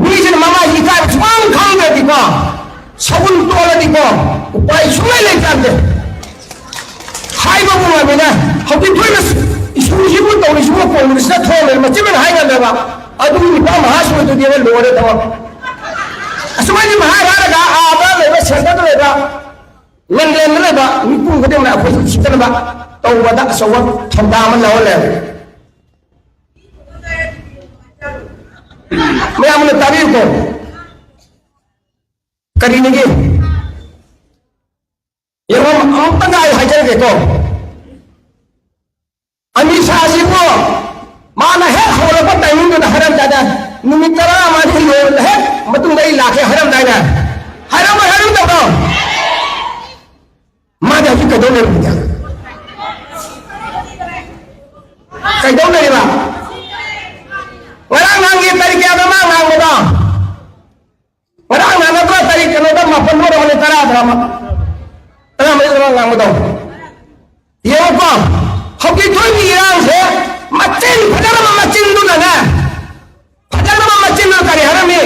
ꯃꯤꯁꯤꯅ ꯃꯃꯥꯏ ꯏꯀꯥꯏꯕ ꯁꯨꯡꯈꯪ ꯈꯪꯗ꯭ꯔꯗꯤꯀꯣ, ꯁꯒꯨꯟ ꯇꯣꯜꯂꯗꯤꯀꯣ, ꯎꯄꯥꯏ ꯁꯨꯡꯂꯩ ꯂꯩꯇꯕꯅꯦ꯫ ꯍꯥꯏꯕꯕꯨ ꯉꯝꯃꯤꯅ, ꯍꯧꯖꯤꯛ ꯊꯣꯏꯅ ꯏꯁꯨꯁꯤꯕꯨ ꯇꯧꯔꯤꯁꯤꯕꯨ ꯀꯣꯡꯒ꯭ꯔꯦꯁꯇ ꯊꯣꯛꯑꯝꯃꯦ, ꯃꯆꯤꯟ ꯃꯅꯥ ꯍꯥꯏ ꯉꯝꯗꯕ꯫ ꯑꯗꯨꯒꯤ ꯅꯨꯄꯥ ꯃꯍꯥ ꯁꯣꯏꯗꯨꯗꯤ ꯑꯃ ꯂꯣꯏꯔꯦ ꯊꯕꯛ꯫ ꯑꯁꯨꯃꯥꯏꯅ ꯃꯍꯥ ꯍꯥꯏꯔꯒ ꯑꯥꯗ ꯂꯩꯕ, ꯁꯦꯟꯇꯔꯗ ꯂꯩꯕ, ꯂꯝꯂꯦꯟꯗ ꯂꯩꯕ ꯃꯤꯄꯨꯝ ꯈꯨꯗꯤꯡꯃꯛ ꯑꯩꯈꯣꯏꯁꯨ ꯎꯁꯤꯠꯇꯅꯕ ꯇꯧꯕꯗ ꯑꯆꯧꯕ ꯊꯧꯗꯥꯡ ꯑꯃ ꯂꯧꯍꯜꯂꯦ꯫ ꯃꯌꯥꯝꯅ ꯇꯥꯕꯤꯌꯨꯀꯣ꯫ ꯀꯔꯤꯅꯤꯒꯤ? ꯌꯦꯡꯉꯣ, ꯑꯃꯨꯛꯇꯪꯒ ꯑꯩ ꯍꯥꯏꯖꯔꯒꯦꯀꯣ꯫ ꯑꯃꯤꯠ ꯁꯥꯍꯁꯤꯕꯨ ꯃꯥꯅ ꯍꯦꯛ ꯍꯧꯔꯛꯄ ꯇꯥꯏꯃꯤꯡꯗꯨꯗ ꯍꯥꯏꯔꯝꯗꯥꯏꯗ, "ꯅꯨꯃꯤꯠ ꯇꯔꯥꯃꯉꯥꯅꯤ ꯂꯣꯏꯔꯕ ꯍꯦꯛ ꯃꯇꯨꯡꯗ ꯑꯩ ꯂꯥꯛꯀꯦ" ꯍꯥꯏꯔꯝꯗꯥꯏꯅꯦ? ꯍꯥꯏꯔꯝꯃꯣꯏ ꯍꯥꯏꯔꯝꯗꯕ꯭ꯔꯣ? ꯃꯥꯗꯤ ꯍꯧꯖꯤꯛ ꯀꯩꯗꯧ ꯂꯩꯔꯝꯃꯤꯒꯦ? ꯀꯩꯗꯧ ꯂꯩꯔꯤꯕ? ꯉꯔꯥꯡ ꯅꯍꯥꯟꯒꯤ ꯇꯥꯔꯤꯛ ꯀꯌꯥꯗ ꯃꯥ ꯉꯥꯡꯕꯗꯣ? ꯉꯔꯥꯡ ꯅꯍꯥꯟ ꯅꯠꯇ꯭ꯔꯣ ꯇꯥꯔꯤꯛ ꯀꯩꯅꯣꯗ ꯃꯥꯄꯟ ꯑꯣꯏꯔꯝꯒꯅꯤ, ꯇꯔꯥꯗꯔ ꯑꯃ? ꯇꯔꯥꯃꯔꯤꯗꯔ ꯉꯥꯡꯕꯗꯣ? ꯌꯦꯡꯉꯨꯀꯣ, ꯍꯧꯖꯤꯛ ꯊꯣꯛꯏꯕ ꯏꯔꯥꯡꯁꯦ ꯃꯆꯤꯟ ꯐꯖꯔꯕ ꯃꯆꯤꯟꯗꯨꯅꯅꯦ, ꯐꯖꯔꯕ ꯃꯆꯤꯟꯗꯨꯅ ꯀꯔꯤ ꯍꯥꯏꯔꯝꯃꯤ?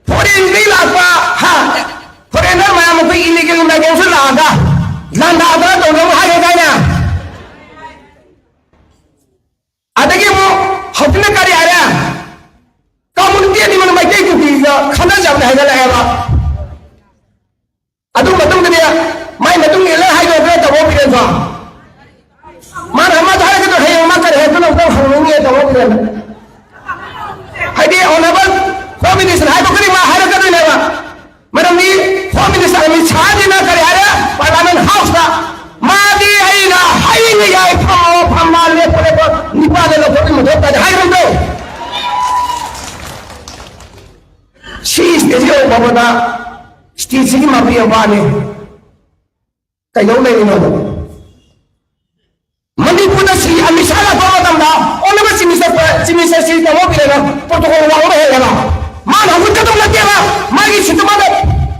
ꯐꯣꯔꯦꯟꯗꯒꯤ ꯂꯥꯛꯄ, ꯍꯥ? ꯐꯣꯔꯦꯟꯅꯔ ꯃꯌꯥꯝ ꯑꯩꯈꯣꯏ ꯏꯂꯤꯒꯦꯜ ꯏꯃꯥꯏꯒ꯭ꯔꯦꯟꯁꯨ ꯂꯥꯛꯑꯒ ꯂꯥꯟꯗꯥꯗꯅ ꯇꯧꯅꯕ ꯍꯥꯏꯒꯦ ꯀꯥꯏꯅ꯫ ꯑꯗꯒꯤ ꯑꯃꯨꯛ ꯍꯧꯖꯤꯛꯅ ꯀꯔꯤ ꯍꯥꯏꯔꯦ? ꯀꯝꯃꯨꯅꯤꯇꯤ ꯑꯅꯤꯃꯛ ꯃꯩꯇꯩ ꯀꯨꯀꯤꯒ ꯈꯠꯅꯖꯕꯅꯦ ꯍꯥꯏꯒꯠꯂꯛꯑꯦꯕ꯫ ꯑꯗꯨ ꯃꯇꯨꯡꯗꯗꯤ ꯃꯥꯏ ꯃꯇꯨꯡ ꯏꯜꯂ ꯍꯥꯏꯗꯣꯛꯈ꯭ꯔꯦ ꯇꯥꯃꯣ ꯕꯤꯔꯦꯟꯗꯣ꯫ ꯃꯥꯅ ꯑꯃꯗ ꯍꯥꯏꯔꯒꯗꯤ ꯍꯌꯦꯡ ꯃꯥ ꯀꯔꯤ ꯍꯥꯏꯔꯛꯄꯅꯣ ꯑꯝꯇꯪ ꯍꯪꯅꯤꯡꯉꯦ ꯇꯥꯃꯣ ꯕꯤꯔꯦꯟꯗꯣ꯫ ꯍꯥꯏꯗꯤ ꯑꯣꯅꯔꯦꯕꯜ ꯍꯣꯝ ꯃꯤꯅꯤꯁꯇꯔ ꯍꯥꯏꯗꯣꯛꯈ꯭ꯔꯗꯤ ꯃꯥ ꯍꯥꯏꯔꯛꯀꯗꯣꯏꯅꯦꯕ꯫ ꯃꯔꯝꯗꯤ ꯐꯥꯎꯕꯗ ꯁ꯭ꯇꯦꯠꯁꯤꯒꯤ ꯃꯥꯄꯤ ꯃꯄꯥꯅꯤ꯫ ꯀꯩꯗꯧ ꯂꯩꯔꯤꯅꯣ? ꯃꯅꯤꯄꯨꯔꯗ ꯁ꯭ꯔꯤ ꯑꯃꯤꯠ ꯁꯥꯍ ꯂꯥꯛꯄ ꯃꯇꯝꯗ ꯑꯣꯅꯕ chief minister, chief minister Shri ꯇꯃꯣ ꯕꯤꯔꯦꯟꯅ ꯄ꯭ꯔꯣꯇꯣꯀꯣꯜ ꯋꯥꯡꯕ ꯍꯦꯜꯂꯦꯕ꯫ ꯃꯥꯅ ꯍꯧꯒꯠꯀꯗꯧ ꯅꯠꯇꯦꯕ꯫ ꯃꯥꯒꯤ ꯁꯤꯠꯇꯨ ꯃꯥꯅ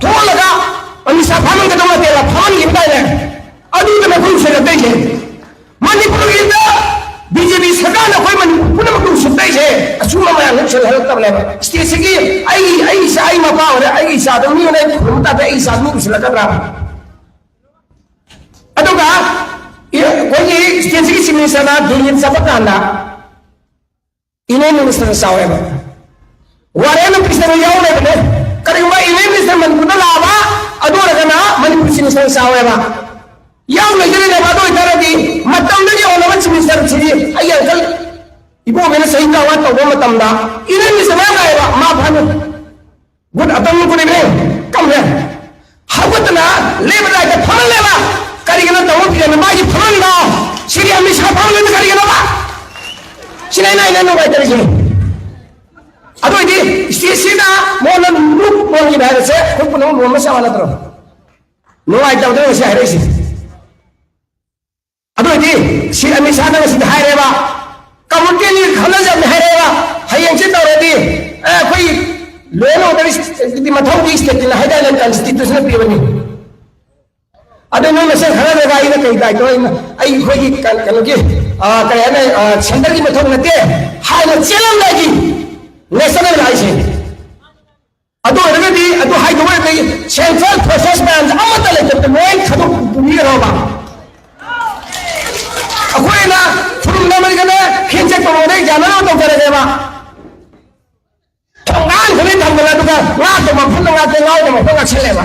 ꯊꯣꯛꯍꯜꯂꯒ ꯑꯃꯤꯠ ꯁꯥꯍ ꯐꯝꯍꯟꯒꯗꯧ ꯅꯠꯇꯦꯕ꯫ ꯐꯝꯍꯟꯈꯤꯕ ꯇꯥꯏꯅꯦ꯫ ꯑꯗꯨꯗ ꯃꯈꯣꯏ ꯁꯦꯟꯅꯗꯣꯏꯁꯦ꯫ ꯃꯅꯤꯄꯨꯔꯒꯤꯗ ꯕꯤ ꯖꯦ ꯄꯤ ꯁꯔꯀꯥꯔꯅ ꯑꯩꯈꯣꯏ ꯃꯅꯤꯄꯨꯔ ꯄꯨꯝꯅꯃꯛꯇ ꯎꯁꯤꯠꯇ꯭ꯔꯤꯁꯦ ꯑꯁꯨꯝꯕ ꯃꯌꯥꯝ ꯁꯦꯜꯍꯜꯂꯛꯇꯕꯅꯦꯕ꯫ ꯁ꯭ꯇꯦꯠꯁꯤꯒꯤ ꯑꯩ, ꯑꯩ ꯏꯆꯥ, ꯑꯩ ꯃꯄꯥ ꯑꯣꯏꯔꯦ, ꯑꯩꯒꯤ ꯏꯆꯥꯗꯣ ꯃꯤ ꯑꯣꯏꯅ ꯑꯩ ꯈꯨꯔꯨꯝꯕ ꯇꯥꯔꯗꯤ ꯑꯩ ꯏꯆꯥꯗꯨ ꯎꯁꯤꯜꯂꯛꯀꯗ꯭ꯔꯥ? ꯑꯗꯨꯒ ꯑꯩꯈꯣꯏꯒꯤ ꯁ꯭ꯇꯦꯠꯁꯤꯒꯤ ꯆꯤꯐ ꯃꯤꯅꯤꯁꯇꯔꯅ ꯗꯤꯜꯂꯤꯗ ꯆꯠꯄ ꯀꯥꯟꯗ ꯌꯨꯅꯤꯌꯟ ꯃꯤꯅꯤꯁꯇꯔꯅ ꯆꯥꯎꯋꯦꯕ꯫ ꯋꯥꯔꯦꯟ ꯑꯣꯐꯤꯁꯇ ꯌꯥꯎ ꯂꯩꯕꯅꯦ꯫ ꯀꯔꯤꯒꯨꯝꯕ ꯌꯨꯅꯤꯌꯟ ꯃꯤꯅꯤꯁꯇꯔ ꯃꯅꯤꯄꯨꯔꯗ ꯂꯥꯛꯑꯕ, ꯑꯗꯨ ꯑꯣꯏꯔꯒꯅ ꯃꯅꯤꯄꯨꯔ ꯆꯤꯐ ꯃꯤꯅꯤꯁꯇꯔꯅ ꯆꯥꯎꯋꯦꯕ꯫ ꯌꯥꯎ ꯂꯩꯖꯔꯤꯅꯦꯕ꯫ ꯑꯗꯨ ꯑꯣꯏꯇꯥꯔꯗꯤ ꯃꯇꯝꯗꯨꯒꯤ ꯑꯣꯏꯅꯕ ꯆꯤꯐ ꯃꯤꯅꯤꯁꯇꯔꯁꯤꯗꯤ ꯑꯩꯒꯤ ꯑꯪꯀꯜ ꯏꯕꯣꯕꯤꯅ ꯆꯍꯤ ꯇꯔꯥꯃꯉꯥ ꯇꯧꯕ ꯃꯇꯝꯗ ꯌꯨꯅꯤꯌꯟ ꯃꯤꯅꯤꯁꯇꯔ ꯃꯌꯥꯝ ꯂꯥꯛꯑꯦꯕ꯫ ꯃꯥ ꯐꯅ ꯒꯨꯗ ꯑꯇꯝ ꯀꯨꯔꯤꯕꯅꯤ꯫ ꯀꯝ ꯍꯦ? ꯍꯧꯒꯠꯇꯅ ꯂꯦꯞꯄ ꯂꯥꯏꯗ ꯐꯝꯍꯜꯂꯦꯕ꯫ ꯀꯔꯤꯒꯤꯅꯣ ꯇꯧꯕ ꯄꯤꯔꯝꯃꯤ ꯃꯥꯒꯤ ꯐꯝꯍꯟꯕ? ꯁꯤꯗꯤ ꯑꯃꯤꯠ ꯁꯥꯍ ꯐꯝꯍꯜꯂꯤꯗ ꯀꯔꯤꯒꯤꯅꯣꯕ? ꯁꯤꯅ ꯑꯩꯅ, ꯑꯩꯅ ꯅꯨꯡꯉꯥꯏꯇꯔꯤꯁꯦ꯫ ꯑꯗꯨ ꯑꯣꯏꯗꯤ ꯁ꯭ꯇꯦꯠꯁꯤꯗ ꯃꯣꯟꯅ ꯂꯨꯞ ꯂꯣꯟꯈꯤꯕ ꯍꯥꯏꯕꯁꯦ ꯑꯩꯈꯣꯏ ꯄꯨꯝꯅꯃꯛ ꯂꯣꯟꯕ ꯆꯞ ꯃꯥꯟꯅꯗ꯭ꯔꯣ? ꯅꯨꯡꯉꯥꯏꯇꯕꯗꯨꯅ ꯉꯁꯤ ꯍꯥꯏꯔꯛꯏꯁꯦ꯫ ꯑꯗꯨ ꯑꯣꯏꯗꯤ ꯁꯤ ꯑꯃꯤꯠ ꯁꯥꯍꯅ ꯉꯁꯤꯗꯤ ꯍꯥꯏꯔꯦꯕ, ꯀꯝꯃꯨꯅꯤꯇꯤ ꯑꯅꯤ ꯈꯟꯅꯖꯕꯅꯤ ꯍꯥꯏꯔꯦꯕ꯫ ꯍꯌꯦꯡꯁꯤ ꯇꯧꯔꯗꯤ, ꯑꯦ, ꯑꯩꯈꯣꯏ ꯂꯣ ꯑꯦꯟ ꯑꯣꯔꯗꯔꯒꯤ ꯃꯊꯧꯗꯤ ꯁ꯭ꯇꯦꯠꯀꯤꯅ ꯍꯥꯏꯗꯥꯏꯅꯦ, ꯀꯟꯁꯇꯤꯇ꯭ꯌꯨꯁꯟꯅ ꯄꯤꯕꯅꯤ꯫ ꯑꯗꯨ ꯅꯣꯏ ꯃꯁꯦꯟ ꯈꯟꯅꯔꯒ ꯑꯩꯅ ꯀꯩ ꯗꯥꯏꯇꯣ ꯑꯩꯅ, ꯑꯩ ꯑꯩꯈꯣꯏꯒꯤ ꯀ-, ꯀꯩꯅꯣꯒꯤ, ꯑ, ꯀꯔꯤ ꯍꯥꯏꯅꯤ, ꯑ, ꯁꯦꯟꯇꯔꯒꯤ ꯃꯊꯧ ꯅꯠꯇꯦ ꯍꯥꯏꯅ ꯆꯦꯜꯂꯝꯗꯥꯏꯒꯤ ꯅꯦꯁꯅꯦꯜ ꯍꯥꯏꯁꯦ꯫ ꯑꯗꯨ ꯑꯣꯏꯔꯒꯗꯤ, ꯑꯗꯨ ꯍꯥꯏꯗꯣꯛꯑꯒꯗꯤ ꯁꯦꯟꯇ꯭ꯔꯦꯜ ꯐꯣꯔꯁꯦꯁ ꯃꯌꯥꯝꯁꯦ ꯑꯃꯠꯇ ꯂꯩꯇꯕꯗ ꯂꯣꯏ ꯊꯥꯗꯣꯛ ꯄꯨꯕꯤꯔꯕ? ꯑꯩꯈꯣꯏꯅ ꯐꯨꯔꯨꯝꯅꯕꯒꯤꯗꯅꯦ ꯈꯦꯟꯖꯦꯠ ꯇꯧꯔꯨꯕꯗ ꯌꯥꯅꯅꯕ ꯇꯧꯖꯔꯒꯦꯕ꯫ ꯊꯣꯡꯒꯥꯟ ꯈꯨꯗꯤꯡ ꯊꯝꯕꯗ ꯑꯗꯨꯒ ꯉꯥꯛꯇ ꯃꯐꯝꯗ ꯉꯥꯛꯇ ꯉꯥꯎꯗ ꯃꯐꯝ ꯉꯥꯛꯁꯜꯂꯦꯕ꯫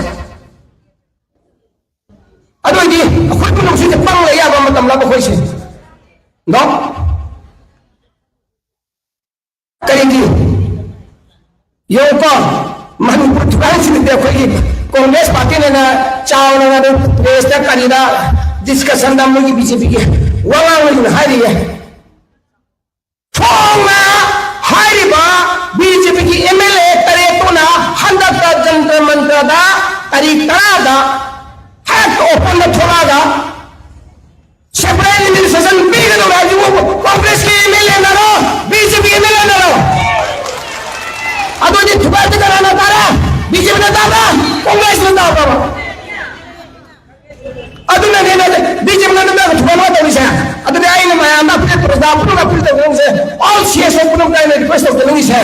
ꯑꯗꯨ ꯑꯣꯏꯗꯤ ꯑꯩꯈꯣꯏ ꯄꯨꯝꯅꯃꯛꯁꯤꯗ ꯄꯪꯂꯩ ꯌꯥꯕ ꯃꯇꯝꯂꯕ ꯑꯩꯈꯣꯏꯁꯦ? ꯅꯣ꯫ ꯀꯔꯤꯒꯤ? ꯌꯦꯡꯉꯨꯀꯣ, ꯃꯅꯤꯄꯨꯔ ꯊꯧꯔꯥꯡꯁꯤꯗꯗꯤ ꯑꯩꯈꯣꯏꯒꯤ ꯀꯣꯡꯒ꯭ꯔꯦꯁ ꯄꯥꯔꯇꯤꯅ ꯆꯥꯎꯅ ꯑꯗꯨ ꯄ꯭ꯔꯦꯁꯇ ꯀꯔꯤꯗ ꯗꯤꯁꯀꯁꯟꯗ ꯃꯣꯏꯒꯤ ꯕꯤ ꯖꯦ ꯄꯤꯒꯤ ꯋꯥꯉꯥꯡ ꯑꯣꯏꯅ ꯍꯥꯏꯔꯤꯌꯦ꯫ ꯐꯣꯡꯅ ꯍꯥꯏꯔꯤꯕ ꯕꯤ ꯖꯦ ꯄꯤꯒꯤ ꯑꯦꯝ ꯑꯦꯜ ꯑꯦ ꯇꯔꯦꯠꯇꯨꯅ ꯍꯟꯗꯛꯇ ꯁꯦ,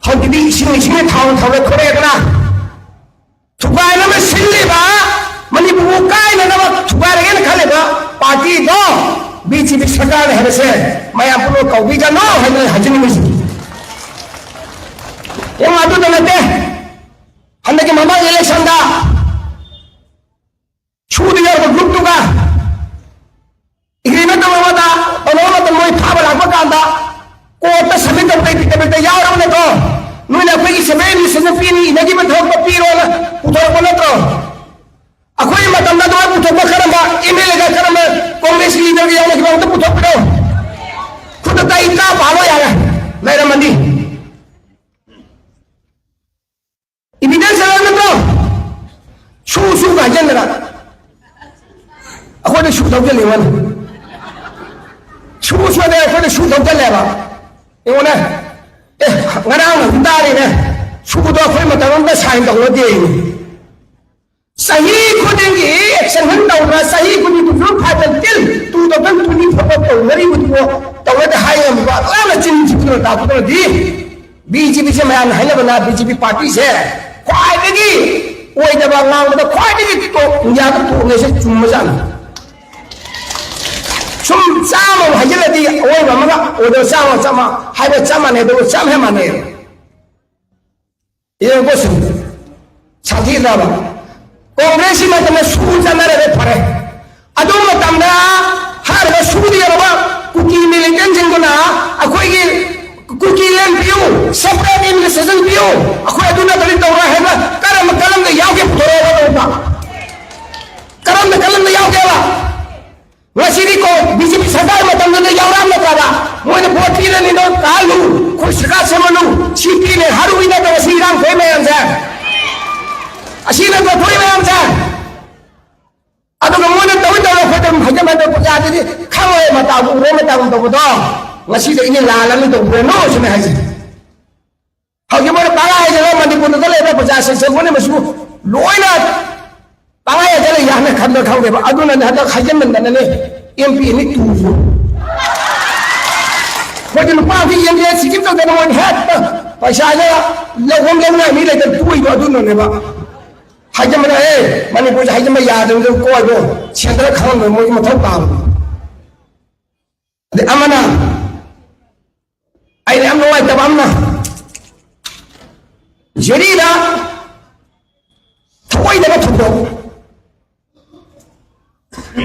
ꯍꯧꯖꯤꯛꯇꯤ ꯏꯁꯤꯡ, ꯏꯁꯤꯡꯅ ꯊꯥꯎ, ꯊꯥꯎꯗ ꯊꯣꯛꯂꯛꯑꯦꯗꯅ, ꯊꯨꯒꯥꯏꯅꯕ ꯁꯤꯜꯂꯤꯕ, ꯃꯅꯤꯄꯨꯔꯕꯨ ꯀꯥꯏꯅꯅꯕ ꯊꯨꯒꯥꯏꯔꯒꯦꯅ ꯈꯜꯂꯤꯕ ꯄꯥꯔꯇꯤꯗꯣ ꯕꯤ ꯖꯦ ꯄꯤ ꯁꯔꯀꯥꯔꯅꯤ ꯍꯥꯏꯕꯁꯦ ꯃꯌꯥꯝ ꯄꯨꯝꯅꯃꯛ ꯀꯥꯎꯕꯤꯒꯅꯨ ꯍꯥꯏꯅ ꯍꯥꯏꯖꯅꯤꯡꯉꯤꯁꯤ꯫ ꯌꯦꯡꯉꯣ, ꯑꯗꯨꯗ ꯅꯠꯇꯦ, ꯍꯟꯗꯛꯀꯤ ꯃꯃꯥꯡ ꯏꯂꯦꯛꯁꯟꯗ ꯁꯨꯗ ꯌꯥꯎꯕ ꯒ꯭ꯔꯨꯞꯇꯨꯒ ꯑꯦꯒ꯭ꯔꯤꯃꯦꯟ ꯇꯧꯅꯕꯗ, ꯇꯧꯅꯕ ꯃꯇꯝ ꯃꯣꯏ ꯐꯥꯕ ꯂꯥꯛꯄ ꯀꯥꯟꯗ ꯀꯣꯔꯠꯇ ꯁꯕꯃꯤꯠ ꯇꯧꯕꯗ ꯑꯦꯐꯤꯗꯦꯕꯤꯠꯇ ꯌꯥꯎꯔꯕ ꯅꯠꯇ꯭ꯔꯣ? ꯅꯣꯏꯅ ꯑꯩꯈꯣꯏꯒꯤ ꯁꯦꯟꯇ꯭ꯔꯦꯜ ꯑꯦꯗꯃꯤꯅꯤꯁꯇ꯭ꯔꯦꯁꯟ ꯄꯤꯅꯤ, ꯏꯅꯈꯤꯕ ꯊꯕꯛꯇꯣ ꯄꯤꯔꯣꯅ ꯄꯨꯊꯣꯔꯛꯄ ꯅꯠꯇ꯭ꯔꯣ? ꯑꯩꯈꯣꯏꯒꯤ ꯃꯇꯝꯗ ꯑꯗꯨꯃꯥꯏꯅ ꯄꯨꯊꯣꯛꯄ ꯀꯔꯝꯕ ꯑꯦꯝ ꯑꯦꯜ ꯑꯦꯒ ꯀꯔꯝꯕ ꯀꯣꯡꯒ꯭ꯔꯦꯁꯀꯤ ꯂꯤꯗꯔꯒ ꯌꯥꯎꯅꯈꯤꯕ ꯑꯝꯇ ꯄꯨꯊꯣꯛꯄꯤꯔꯣ꯫ ꯈꯨꯗꯛꯇ ꯑꯩ ꯀꯥꯞꯄ ꯍꯥꯜꯂꯣ ꯌꯥꯔꯦ, ꯂꯩꯔꯝꯃꯗꯤ꯫ ꯏꯚꯤꯗꯦꯟꯁ ꯂꯩꯔꯝꯒꯗ꯭ꯔꯣ? ꯁꯨ ꯁꯨ ꯍꯥꯏꯖꯤꯟꯗꯅ ꯑꯩꯈꯣꯏꯗ ꯁꯨ ꯊꯧꯖꯤꯜꯂꯤ ꯋꯥꯅꯤ꯫ ꯁꯨ ꯁꯨꯗꯦ, ꯑꯩꯈꯣꯏꯗ ꯁꯨ ꯊꯧꯖꯤꯜꯂꯦꯕ꯫ ꯌꯦꯡꯉꯣꯅꯦ, ꯑꯦ, ꯉꯔꯥꯡ ꯍꯧꯖꯤꯛ ꯇꯥꯔꯤꯅꯦ, ꯁꯨꯗꯣ ꯑꯩꯈꯣꯏ ꯃꯇꯝ ꯑꯃꯗ ꯁꯥꯏꯟ ꯇꯧꯅꯗꯦ꯫ ꯆꯍꯤ ꯈꯨꯗꯤꯡꯒꯤ ꯑꯦꯛꯁꯟ ꯇꯧꯗꯅ ꯆꯍꯤ ꯈꯨꯗꯤꯡꯒꯤ ꯇꯨ ꯊꯥꯎꯖꯟ ꯐꯥꯏꯚ ꯇꯤꯜ ꯇꯨ ꯊꯥꯎꯖꯟ ꯇ꯭ꯋꯦꯟꯇꯤ ꯐꯣꯔ ꯐꯥꯎ ꯇꯧꯅꯔꯤꯕꯗꯨꯕꯨ ꯇꯧꯅꯗꯦ ꯍꯥꯏ ꯉꯝꯕ ꯑꯉꯥꯡꯅ ꯆꯤꯟ ꯊꯤꯗꯨꯅ ꯇꯥꯛꯄꯗꯨꯅꯗꯤ ꯕꯤ ꯖꯦ ꯄꯤꯁꯦ ꯃꯌꯥꯝꯅ ꯍꯥꯏꯅꯕꯅ ꯕꯤ ꯖꯦ ꯄꯤ ꯄꯥꯔꯇꯤꯁꯦ ꯈ꯭ꯋꯥꯏꯗꯒꯤ ꯑꯣꯏꯗꯕ, ꯉꯥꯡꯕꯗ ꯈ꯭ꯋꯥꯏꯗꯒꯤ ꯇꯣꯞ, ꯏꯟꯗꯤꯌꯥꯗ ꯇꯣꯞꯅꯦꯁꯦ ꯆꯨꯝꯕꯖꯥꯠꯅꯤ꯫ ꯁꯨꯝ ꯆꯥꯝꯃ ꯑꯃ ꯍꯥꯏꯖꯤꯜꯂꯗꯤ ꯑꯣꯏꯕ ꯑꯃꯒ ꯑꯣꯏꯗꯕ ꯆꯥꯝꯃ ꯆꯞ ꯃꯥꯟꯅꯩ, ꯍꯥꯏꯕ ꯆꯞ ꯃꯥꯟꯅꯩ, ꯑꯗꯨꯒ ꯆꯞ ꯍꯦꯛ ꯃꯥꯟꯅꯩ꯫ ꯌꯦꯡꯉꯨꯀꯣ ꯁꯨꯝ ꯁꯥꯊꯤꯗ꯭ꯔꯕ? ꯀꯣꯡꯒ꯭ꯔꯦꯁꯀꯤ ꯃꯇꯝꯗ ꯁꯨ ꯆꯠꯅꯔꯒ ꯐꯔꯦ꯫ ꯑꯗꯨ ꯃꯇꯝꯗ ꯍꯥꯏꯔꯤꯕ ꯁꯨꯗ ꯌꯧꯔꯕ ꯀꯨꯀꯤ ꯃꯤꯂꯤꯇꯦꯟꯁꯤꯡꯗꯨꯅ ꯑꯩꯈꯣꯏꯒꯤ ꯀꯨꯀꯤ ꯂꯦꯟ ꯄꯤꯌꯨ, ꯁꯦꯄꯔꯦꯠ ꯑꯦꯗꯃꯤꯅꯤꯁꯇ꯭ꯔꯦꯁꯟ ꯄꯤꯌꯨ, ꯑꯩꯈꯣꯏ ꯑꯗꯨ ꯅꯠꯇ꯭ꯔꯗꯤ ꯇꯧꯔꯣꯏ ꯍꯥꯏꯕ ꯀꯔꯝꯕ ꯀꯂꯝꯗ ꯌꯥꯎꯒꯦ ꯄꯨꯊꯣꯔꯛꯑꯣ ꯇꯧꯕ? ꯀꯔꯝꯕ ꯀꯂꯝꯗ ꯌꯥꯎꯒꯦꯕ? ꯉꯁꯤꯗꯤ ꯀꯣ ꯕꯤ ꯖꯦ ꯄꯤ ꯁꯔꯀꯥꯔ ꯃꯇꯝꯗꯨꯗ ꯌꯥꯎꯔꯛꯑꯝꯃ ꯐꯕ, ꯃꯣꯏꯅ ꯚꯣꯠ ꯄꯤꯔꯅꯤ, ꯅꯣꯏ ꯀꯥꯍꯜꯂꯨ, ꯑꯩꯈꯣꯏ ꯁꯔꯀꯥꯔ ꯁꯦꯝꯍꯜꯂꯨ, ꯁꯤ ꯄꯤꯅꯦ ꯍꯥꯏꯔꯨꯏ ꯅꯠꯇ꯭ꯔꯣ ꯉꯁꯤ ꯏꯔꯥꯡ ꯊꯣꯛꯏ ꯃꯌꯥꯝꯁꯦ? ꯑꯁꯤ ꯅꯠꯇ꯭ꯔꯣ ꯊꯣꯛꯏ ꯃꯌꯥꯝꯁꯦ? ꯑꯗꯨꯒ ꯃꯣꯏꯅ ꯇꯧꯔꯤ ꯇꯧꯔꯤ ꯑꯩꯈꯣꯏꯗ ꯑꯗꯨꯝ ꯍꯥꯏꯖꯟ ꯍꯥꯏꯖꯟ ꯄ꯭ꯔꯖꯥꯗꯗꯤ ꯈꯪꯉꯣꯏ, ꯃꯇꯥꯒꯨꯝ ꯎꯔꯣꯏ, ꯃꯇꯥꯒꯨꯝ ꯇꯧꯕꯗꯣ ꯉꯁꯤꯗ ꯏꯅꯦ ꯂꯥꯜꯂꯅꯤ ꯇꯧꯕ꯭ꯔꯅꯣ ꯁꯤꯅꯦ ꯍꯥꯏꯁꯦ꯫ ꯍꯧꯖꯤꯛ ꯃꯣꯏꯅ ꯄꯥꯏꯔ ꯍꯥꯏꯖꯔꯒ ꯃꯅꯤꯄꯨꯔꯗ ꯂꯩꯕ ꯄ꯭ꯔꯖꯥꯁꯤꯡꯁꯦ ꯄꯨꯝꯅꯃꯛꯁꯨ ꯂꯣꯏꯅ ꯄꯥꯏꯔ ꯍꯥꯏꯖꯔꯒ ꯌꯥꯝꯅ ꯈꯟꯕ ꯈꯪꯗꯦꯕ꯫ ꯑꯗꯨꯅꯅꯦ ꯍꯟꯗꯛ ꯍꯥꯏꯖꯟꯃꯟꯗꯅꯅꯦ ꯑꯦꯝ ꯄꯤ ꯑꯅꯤ ꯇꯨꯁꯨ ꯑꯗꯨ ꯅꯨꯄꯥ ꯑꯝꯇ ꯌꯦꯡꯗꯦ, ꯁꯤꯀꯤꯝ ꯇꯧꯗꯅ ꯃꯣꯏꯅ ꯍꯦꯛꯇ ꯄꯩꯁꯥꯁꯦ ꯂꯧꯐꯝ ꯂꯧꯅꯤꯡꯉꯥꯏ ꯃꯤ ꯂꯩꯇꯅ ꯇꯣꯛꯏꯗꯣ ꯑꯗꯨꯅꯅꯦꯕ꯫ ꯍꯥꯏꯖꯟꯕꯅ, ꯑꯦ, ꯃꯅꯤꯄꯨꯔꯁꯦ ꯍꯥꯏꯖꯟꯕ ꯌꯥꯗꯕꯗꯨ ꯀꯣꯏꯕꯣ, ꯁꯦꯟꯇꯔ ꯈꯪꯍꯟꯕ ꯃꯣꯏꯒꯤ ꯃꯊꯧ ꯇꯥꯕꯅꯤ꯫ ꯑꯗꯩ ꯑꯃꯅ, ꯑꯩꯅ ꯌꯥꯝ ꯅꯨꯡꯉꯥꯏꯇꯕ ꯑꯃꯅ, ꯖꯤꯔꯤꯗ ꯊꯑꯣꯏꯗꯕ ꯊꯧꯗꯣꯛ,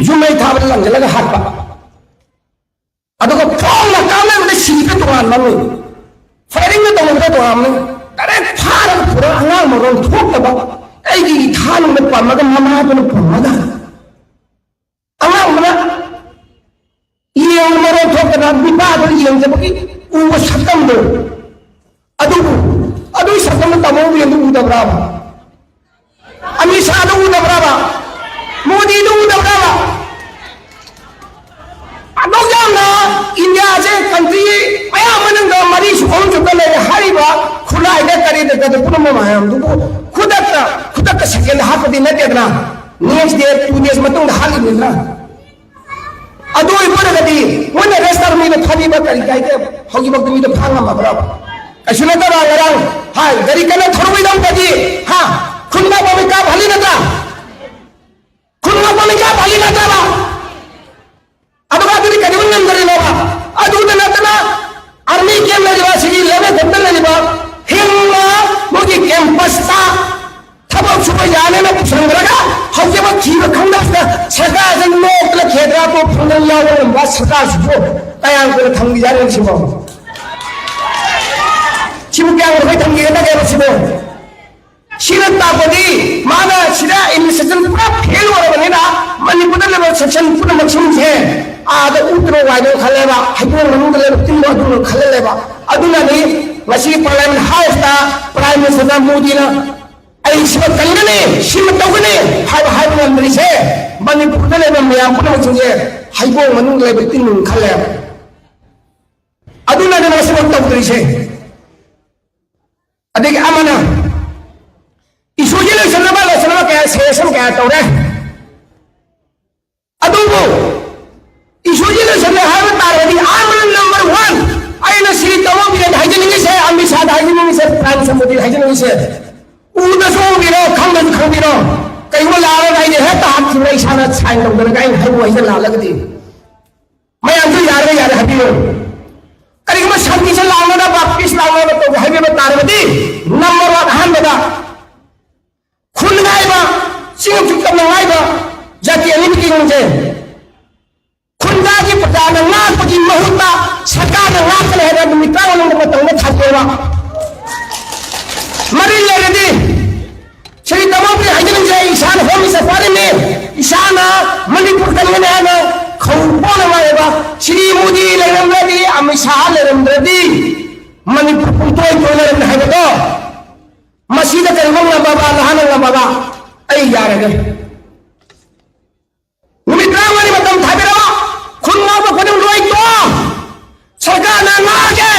ꯌꯨꯝ ꯃꯩ ꯊꯥꯕꯗ ꯂꯪꯁꯤꯜꯂꯒ ꯍꯥꯠꯄ, ꯑꯗꯨꯒ ꯐꯣꯡꯅ ꯀꯥꯞꯅꯕꯗ ꯁꯤꯕ ꯇꯣꯉꯥꯟꯕ ꯑꯃꯅꯤ, ꯐꯥꯏꯔꯤꯡꯒ ꯇꯧꯅꯕꯗ ꯇꯣꯉꯥꯟꯕ ꯑꯃꯅꯤ꯫ ꯗꯥꯏꯔꯦꯛ ꯐꯥꯔꯒ ꯄꯨꯔꯥ ꯑꯉꯥꯡ ꯃꯔꯣꯟ ꯊꯣꯛꯇꯕ, ꯑꯩꯒꯤ ꯏꯊꯥꯅꯨꯡꯗ ꯄꯝꯃꯒ ꯃꯃꯥꯗꯨꯅ ꯄꯝꯃꯒ ꯑꯉꯥꯡꯗꯨꯅ ꯌꯦꯡꯕ ꯃꯔꯣꯟ ꯊꯣꯛꯇꯅ ꯃꯤꯄꯥꯗꯨꯅ ꯌꯦꯡꯖꯕꯒꯤ ꯎꯕ ꯁꯛꯇꯝꯗꯣ, ꯑꯗꯨꯕꯨ ꯑꯗꯨꯒꯤ ꯁꯛꯇꯝꯗꯣ ꯇꯥꯃꯣ ꯕꯤꯔꯦꯟꯗꯨ ꯎꯗꯕ꯭ꯔꯥꯕ? ꯑꯃꯤꯠ ꯁꯥꯍꯗꯨ ꯎꯗꯕ꯭ꯔꯥꯕ? ꯃꯣꯗꯤꯗꯨ ꯎꯗꯕ꯭ꯔꯥꯕ? ꯑꯗꯨꯛ ꯌꯥꯝꯅ ꯏꯟꯗꯤꯌꯥꯁꯦ ꯀꯟꯇ꯭ꯔꯤ ꯃꯌꯥꯝ ꯃꯅꯨꯡꯗ ꯃꯔꯤ ꯁꯨ ꯑꯍꯨꯝ ꯁꯨꯕꯗ ꯂꯩꯔꯦ ꯍꯥꯏꯔꯤꯕ ꯈꯨꯠꯂꯥꯏꯗ ꯀꯔꯤꯗ ꯀꯔꯤꯗ ꯄꯨꯝꯅꯃꯛ ꯃꯌꯥꯝꯗꯨꯕꯨ ꯈꯨꯗꯛꯇ, ꯈꯨꯗꯛꯇ ꯁꯦꯀꯦꯟꯗ ꯍꯥꯠꯄꯗꯤ ꯅꯠꯇꯦꯗꯅ, ꯅꯦꯛꯁ ꯗꯦ, ꯇꯨ ꯗꯦꯁ ꯃꯇꯨꯡꯗ ꯍꯥꯠꯂꯤꯕꯅꯤꯗꯅ꯫ ꯑꯗꯨ ꯑꯣꯏꯕ ꯑꯣꯏꯔꯒꯗꯤ ꯃꯣꯏꯅ ꯑꯦꯔꯦꯁ ꯇꯧꯔ ꯃꯤꯗꯣ ꯊꯥꯕꯤꯕ ꯀꯔꯤ ꯀꯥꯏꯒꯦ? ꯍꯧꯖꯤꯛꯐꯥꯎꯗ ꯃꯤꯗꯣ ꯐꯥ ꯉꯝꯃꯕ꯭ꯔꯕ? ꯀꯩꯁꯨ ꯅꯠꯇꯕ ꯉꯔꯥꯡ ꯍꯥꯏ ꯒꯥꯔꯤ ꯀꯟꯅ ꯊꯧꯔꯝꯃꯤꯗꯣ ꯀꯔꯤ? ꯍꯥ? ꯈꯨꯟ ꯉꯥꯛꯄ ꯃꯤ ꯀꯥꯞꯍꯜꯂꯤ ꯅꯠꯇ꯭ꯔꯥ? ꯈꯨꯟ ꯉꯥꯛꯄ ꯃꯤ ꯀꯥꯞꯍꯜꯂꯤ ꯅꯠꯇ꯭ꯔꯕ? ꯑꯗꯨꯒ ꯑꯗꯨꯗꯤ ꯀꯩꯗꯧꯕ ꯉꯝꯗꯔꯤꯅꯣꯕ? ꯑꯗꯨꯗ ꯅꯠꯇꯅ ꯑꯥꯔꯃꯤ ꯀꯦꯝ ꯂꯩꯔꯤꯕ, ꯑꯁꯤꯒꯤ ꯂꯦꯚꯦꯜ ꯈꯛꯇ ꯂꯩꯔꯤꯕ ꯍꯤꯡꯅ ꯃꯣꯏꯒꯤ ꯀꯦꯝꯄꯁꯇ ꯊꯕꯛ ꯁꯨꯕ ꯌꯥꯅꯦꯅ ꯄꯨꯁꯟꯈ꯭ꯔꯒ ꯍꯧꯖꯤꯛꯐꯥꯎ ꯊꯤꯕ ꯈꯪꯗꯕꯁꯤꯗ ꯁꯔꯀꯥꯔꯁꯤꯅ ꯅꯣꯛꯇꯅ ꯈꯦꯗ꯭ꯔꯥ ꯇꯣ ꯐꯪꯗꯅ ꯌꯥꯎꯕ ꯉꯝꯕ ꯁꯔꯀꯥꯔꯁꯤꯕꯨ ꯀꯌꯥꯝ ꯀꯨꯏꯅ ꯊꯝꯈꯤꯖꯥꯠꯅꯣ ꯁꯤꯕꯣ? ꯁꯤꯕꯨ ꯀꯌꯥꯝ ꯀꯨꯏꯅ ꯊꯝꯈꯤꯒꯗꯒꯦꯕ ꯁꯤꯕꯨ? ꯁꯤꯅ ꯇꯥꯛꯄꯗꯤ ꯃꯥꯅ ꯁꯤꯗ ꯑꯦꯗꯃꯤꯅꯤꯁꯇ꯭ꯔꯦꯁꯟ ꯄꯨꯔꯥ ꯐꯦꯜ ꯑꯣꯏꯔꯕꯅꯤꯅ ꯃꯅꯤꯄꯨꯔꯗ ꯂꯩꯕ ꯁꯦꯛꯁꯟ ꯄꯨꯝꯅꯃꯛꯁꯤꯡꯁꯦ ꯑꯥꯗ ꯎꯠꯇ꯭ꯔꯣ ꯋꯥꯏꯗꯣ ꯈꯜꯂꯦꯕ, ꯍꯩꯕꯣꯡ ꯃꯅꯨꯡꯗ ꯂꯩꯕ ꯇꯤꯟꯗꯣ ꯑꯗꯨꯅ ꯈꯜꯍꯜꯂꯦꯕ꯫ ꯑꯗꯨꯅꯅꯤ ꯉꯁꯤ ꯄꯥꯔꯂꯤꯌꯥꯃꯦꯟ ꯍꯥꯎꯁꯇ ꯄ꯭ꯔꯥꯏꯝ ꯃꯤꯅꯤꯁꯇꯔ ꯃꯣꯗꯤꯅ ꯑꯩ ꯁꯤꯃ ꯀꯟꯒꯅꯤ, ꯁꯤꯃ ꯇꯧꯒꯅꯤ ꯍꯥꯏꯕ ꯍꯥꯏꯕ ꯉꯝꯗ꯭ꯔꯤꯁꯦ꯫ ꯃꯅꯤꯄꯨꯔꯗ ꯂꯩꯕ ꯃꯌꯥꯝ ꯄꯨꯝꯅꯃꯛꯁꯤꯡꯁꯦ ꯍꯩꯕꯣꯡ ꯃꯅꯨꯡꯗ ꯂꯩꯕ ꯇꯤꯟ ꯃꯅꯨꯡ ꯈꯜꯂꯦꯕ꯫ ꯑꯗꯨꯅꯅꯦ ꯃꯁꯤꯃꯛ ꯇꯧꯗ꯭ꯔꯤꯁꯦ꯫ ꯑꯗꯒꯤ ꯑꯃꯅ ꯏꯁꯨꯁꯤ ꯂꯣꯏꯁꯤꯟꯅꯕ, ꯂꯣꯏꯁꯤꯟꯅꯕ ꯀꯌꯥ, ꯁꯦꯁꯟ ꯀꯌꯥ ꯇꯧꯔꯦ꯫ ꯑꯗꯨꯕꯨ ꯏꯁꯨꯁꯤ ꯂꯣꯏꯁꯤꯟꯅ ꯍꯥꯏꯕ ꯇꯥꯔꯒꯗꯤ ꯑꯥꯔꯃꯅ ꯅꯝꯕꯔ ꯋꯥꯟ꯫ ꯍꯥꯏꯖꯅꯤꯡꯉꯤꯁꯦ, ꯎꯗꯁꯨ ꯎꯕꯤꯔꯣ, ꯈꯪꯗꯁꯨ ꯈꯪꯕꯤꯔꯣ꯫ ꯀꯩꯒꯨꯝꯕ ꯂꯥꯛꯑꯒ ꯑꯩꯅ ꯍꯦꯛꯇ ꯍꯥꯞꯈꯤꯕ꯭ꯔꯥ, ꯏꯁꯥꯅ ꯁꯥꯏꯟ ꯇꯧꯗꯅ ꯑꯩꯅ ꯍꯥꯏꯕ ꯋꯥꯍꯩꯗ ꯂꯥꯜꯂꯒꯗꯤ, ꯃꯌꯥꯝꯁꯨ ꯌꯥꯔꯒ ꯌꯥꯔꯦ ꯍꯥꯏꯕꯤꯌꯨ꯫ ꯀꯔꯤꯒꯨꯝꯕ ꯁꯥꯟꯇꯤꯁꯦ ꯂꯥꯛꯅꯅꯕ, ꯄꯤꯁ ꯂꯥꯛꯅꯕ ꯇꯧꯒꯦ ꯍꯥꯏꯕꯤꯕ ꯇꯥꯔꯒꯗꯤ, ꯅꯝꯕꯔ ꯋꯥꯟ, ꯑꯍꯥꯟꯕꯗ ꯈꯨꯟ ꯉꯥꯏꯕ, ꯆꯤꯡ ꯆꯨꯞꯇꯝꯅ ꯉꯥꯏꯕ ꯖꯥꯇꯤ ꯑꯅꯤꯃꯛꯀꯤ ꯏꯃꯨꯡꯁꯦ ꯈꯨꯟꯖꯥꯒꯤ ꯄ꯭ꯔꯖꯥꯅ ꯉꯥꯛꯄꯒꯤ ꯃꯍꯨꯠꯇ ꯁꯔꯀꯥꯔꯅ ꯉꯥꯛꯀꯅꯤ ꯍꯥꯏꯕ ꯅꯨꯃꯤꯠ ꯇꯔꯥꯃꯉꯥ ꯃꯇꯝꯗ ꯊꯥꯗꯣꯛꯑꯦꯕ꯫ ꯃꯔꯤ ꯂꯩꯔꯗꯤ ꯁ꯭ꯔꯤ ꯇꯃꯣꯕꯤ ꯍꯥꯏꯖꯅꯤꯡꯁꯦ, ꯏꯁꯥꯅ ꯍꯣꯝ ꯃꯤꯅꯤꯁꯇꯔ ꯄꯥꯔꯂꯤꯃꯦꯟ, ꯏꯁꯥꯅ ꯃꯅꯤꯄꯨꯔ ꯀꯟꯒꯅꯤ ꯍꯥꯏꯅ ꯈꯧꯄꯨꯅ ꯉꯥꯏꯔꯕ ꯁ꯭ꯔꯤ ꯃꯣꯗꯤ ꯂꯩꯔꯝꯗ꯭ꯔꯗꯤ, ꯑꯃꯤꯠ ꯁꯥꯍ ꯂꯩꯔꯝꯗ꯭ꯔꯗꯤ ꯃꯅꯤꯄꯨꯔ ꯄꯨꯡꯇꯣꯏ ꯇꯣꯏꯅꯔꯝꯅꯤ ꯍꯥꯏꯕꯗꯣ ꯃꯁꯤꯗ ꯀꯔꯤꯒꯨꯝꯕ ꯉꯝꯃꯕ, ꯅꯍꯥꯟꯅ ꯉꯝꯃꯕ, ꯑꯩ ꯌꯥꯔꯒꯦ꯫ ꯅꯨꯃꯤꯠ ꯇꯔꯥꯃꯉꯥꯅꯤ ꯃꯇꯝ ꯊꯥꯕꯤꯔꯕ ꯈꯨꯟ ꯉꯥꯛꯄ ꯈꯨꯗꯤꯡ ꯂꯣꯏ ꯇꯣꯛꯑꯣ꯫ ꯁꯔꯀꯥꯔꯅ ꯉꯥꯛꯑꯒꯦ꯫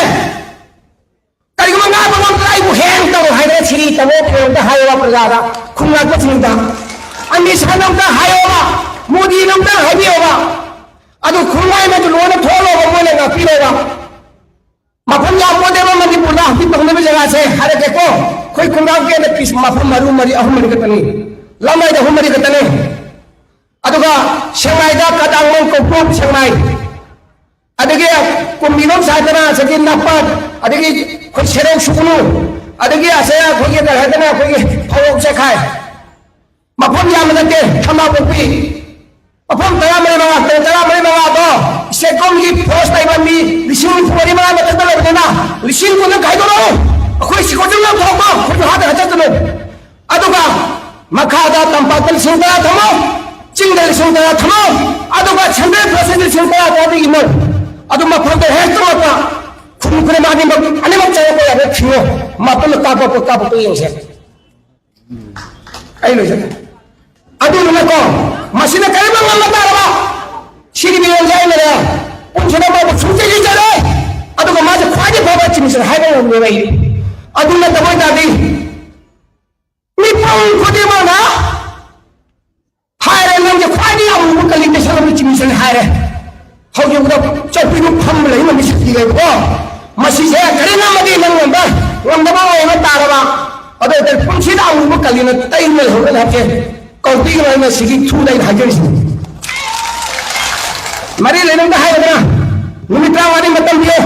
ꯀꯔꯤꯒꯨꯝꯕ ꯉꯥꯛꯄ ꯉꯝꯗ꯭ꯔ ꯑꯩꯕꯨ ꯍꯦꯡ ꯇꯧꯔꯣ ꯍꯥꯏꯗꯅ ꯁ꯭ꯔꯤ ꯇꯃꯣꯕꯤꯅ ꯑꯝꯇ ꯍꯥꯏꯌꯣꯕ ꯄ꯭ꯔꯖꯥꯗ, ꯈꯨꯟ ꯉꯥꯛꯄꯁꯤꯡꯗ꯫ ꯑꯃꯤꯠ ꯁꯥꯍꯅ ꯑꯝꯇ ꯍꯥꯏꯌꯣꯕ, ꯃꯣꯗꯤꯅ ꯑꯝꯇ ꯍꯥꯏꯕꯤꯌꯣꯕ꯫ ꯑꯗꯨ ꯈꯨꯟ ꯉꯥꯛꯏꯕꯗꯨ ꯂꯣꯏꯅ ꯊꯣꯛꯍꯜꯂꯣꯕ, ꯃꯣꯏꯅ ꯉꯥꯛꯄꯤꯔꯣꯕ꯫ ꯃꯐꯝ ꯌꯥꯝ ꯄꯣꯟꯗꯦꯕ ꯃꯅꯤꯄꯨꯔꯗ ꯍꯧꯖꯤꯛ ꯇꯧꯅꯕ ꯖꯒꯥꯁꯦ꯫ ꯍꯥꯏꯔꯛꯀꯦꯀꯣ, ꯑꯩꯈꯣꯏ ꯈꯨꯟꯒꯥꯎꯒꯤ ꯑꯣꯏꯅ ꯄꯤꯁ ꯃꯐꯝ ꯃꯔꯨ ꯃꯔꯤ, ꯑꯍꯨꯝ ꯃꯔꯤ ꯈꯛꯇꯅꯤ꯫ ꯂꯝꯂꯩꯗ ꯑꯍꯨꯝ ꯃꯔꯤ ꯈꯛꯇꯅꯤ꯫ ꯑꯗꯨꯒ ꯁꯦꯡꯃꯥꯏꯗ ꯀꯗꯥꯡꯕꯝ, ꯀꯧꯄꯨꯝ, ꯁꯦꯡꯃꯥꯏ, ꯑꯗꯒꯤ ꯀꯨꯝꯕꯤꯔꯣꯝ ꯁꯥꯏꯗꯅ ꯑꯁꯤꯒꯤ ꯅꯥꯄꯥꯠ, ꯑꯗꯒꯤ ꯑꯩꯈꯣꯏ ꯁꯦꯔꯧ ꯁꯨꯒꯅꯨ, ꯑꯗꯒꯤ ꯑꯁꯦ ꯑꯩꯈꯣꯏꯒꯤ ꯀꯔꯤ ꯍꯥꯏꯗꯅ ꯑꯩꯈꯣꯏꯒꯤ ꯐꯧꯔꯣꯛ ꯆꯦꯈꯥꯏ꯫ ꯃꯐꯝ ꯌꯥꯝꯕ ꯅꯠꯇꯦ, ꯊꯝꯕꯥꯄꯣꯛꯄꯤ꯫ ꯃꯐꯝ ꯇꯔꯥꯃꯔꯤ ꯃꯉꯥ, ꯇꯔꯥꯃꯔꯤ ꯃꯉꯥꯗꯣ ꯁꯦꯀꯣꯝꯒꯤ ꯐꯣꯔꯁ ꯂꯩꯕ ꯃꯤ ꯂꯤꯁꯤꯡ ꯅꯤꯐꯨ ꯃꯔꯤ ꯃꯉꯥ ꯃꯊꯛꯇ ꯂꯩꯕꯅꯤꯅ ꯂꯤꯁꯤꯡ ꯀꯨꯟꯗ ꯈꯥꯏꯗꯣꯔꯛꯑꯣ꯫ ꯑꯩꯈꯣꯏ ꯁꯤꯀꯣꯠꯁꯨ ꯂꯧꯊꯣꯛꯄ, ꯑꯩꯈꯣꯏꯁꯨ ꯍꯥꯠꯇ ꯍꯥꯠꯆꯠꯇꯅꯨ꯫ ꯑꯗꯨꯒ ꯃꯈꯥꯗ ꯇꯝꯄꯥꯛꯇ ꯂꯤꯁꯤꯡ ꯇꯔꯥ ꯊꯝꯃꯣ, ꯆꯤꯡꯗ ꯂꯤꯁꯤꯡ ꯇꯔꯥ ꯊꯝꯃꯣ, ꯑꯗꯨꯒ ꯁꯦꯟꯇ꯭ꯔꯦꯜ ꯐꯣꯔꯁꯇ ꯂꯤꯁꯤꯡ ꯇꯔꯥ ꯇꯔꯥꯗꯤ ꯏꯃꯣ꯫ ꯑꯗꯨ ꯃꯐꯝꯗ ꯍꯦꯛ ꯆꯪꯉꯛꯄ ꯈꯨꯟ ꯈꯨꯗꯤꯡꯃꯛ ꯑꯅꯤꯃꯛ, ꯑꯅꯤꯃꯛ ꯆꯪꯉꯛꯄ ꯌꯥꯕ ꯊꯤꯡꯉꯣ꯫ ꯃꯄꯨꯅ ꯀꯥꯞꯄꯛꯄ, ꯀꯥꯞꯄꯛꯄ ꯌꯦꯡꯁꯦ꯫ ꯑꯩ ꯂꯣꯏꯖꯔꯦ꯫ ꯑꯗꯨꯗꯨꯅꯀꯣ, ꯃꯁꯤꯅ ꯀꯔꯤꯒꯨꯝꯕ ꯉꯝꯕ ꯇꯥꯔꯕ, ꯁꯤꯒꯤ ꯃꯤꯔꯣꯜꯁꯦ ꯑꯩꯅꯅꯦ ꯄꯨꯟꯁꯤꯗ ꯃꯥꯕꯨ ꯁꯨꯡꯆꯦꯟ ꯆꯦꯟꯖꯔꯣꯏ꯫ ꯑꯗꯨꯒ ꯃꯥꯁꯦ ꯈ꯭ꯋꯥꯏꯗꯒꯤ ꯐꯕ ꯆꯤꯡꯁꯤꯅ ꯍꯥꯏꯕ ꯉꯝꯃꯦꯕ ꯑꯩ꯫ ꯑꯗꯨ ꯅꯠꯇꯕ ꯑꯣꯏꯇꯥꯔꯗꯤ ꯃꯤꯄꯨꯝ ꯈꯨꯗꯤꯡꯃꯛꯅ ꯍꯥꯏꯔꯦ, "ꯅꯪꯁꯦ ꯈ꯭ꯋꯥꯏꯗꯒꯤ ꯑꯃꯨꯕ ꯀꯂꯤꯡꯒ ꯁꯥꯟꯅꯕ ꯆꯤꯡꯃꯤꯁꯤꯅꯤ" ꯍꯥꯏꯔꯦ꯫ ꯍꯧꯖꯤꯛ ꯎꯗ ꯆꯧꯀ꯭ꯔꯤꯗꯨ ꯐꯝꯕ ꯂꯩ ꯉꯝꯃꯤ ꯁꯛꯇꯤ ꯂꯩꯕꯀꯣ꯫ ꯃꯁꯤꯁꯦ ꯀꯔꯤ ꯉꯝꯃꯗꯤ ꯅꯪ ꯉꯝꯕ꯫ ꯉꯝꯗꯕ ꯑꯣꯏꯕ ꯇꯥꯔꯕ, ꯑꯗꯨ ꯑꯣꯏꯇꯥꯔꯗꯤ ꯄꯨꯟꯁꯤꯗ ꯑꯃꯨꯕ ꯀꯥꯂꯤꯅ ꯇꯩ ꯂꯩꯍꯧꯔꯒ ꯍꯥꯞꯀꯦ꯫ ꯀꯧꯕꯤꯒꯅꯨ ꯍꯥꯏꯅ ꯁꯤꯒꯤ ꯊ꯭ꯔꯨꯗ ꯑꯩꯅ ꯍꯥꯏꯖꯔꯤꯁꯤꯅꯤ꯫ ꯃꯔꯤ ꯂꯩꯅꯕꯗ ꯍꯥꯏꯒꯗ꯭ꯔꯥ? ꯅꯨꯃꯤꯠ ꯇꯔꯥꯃꯉꯥꯅꯤ ꯃꯇꯝ ꯄꯤꯌꯨ꯫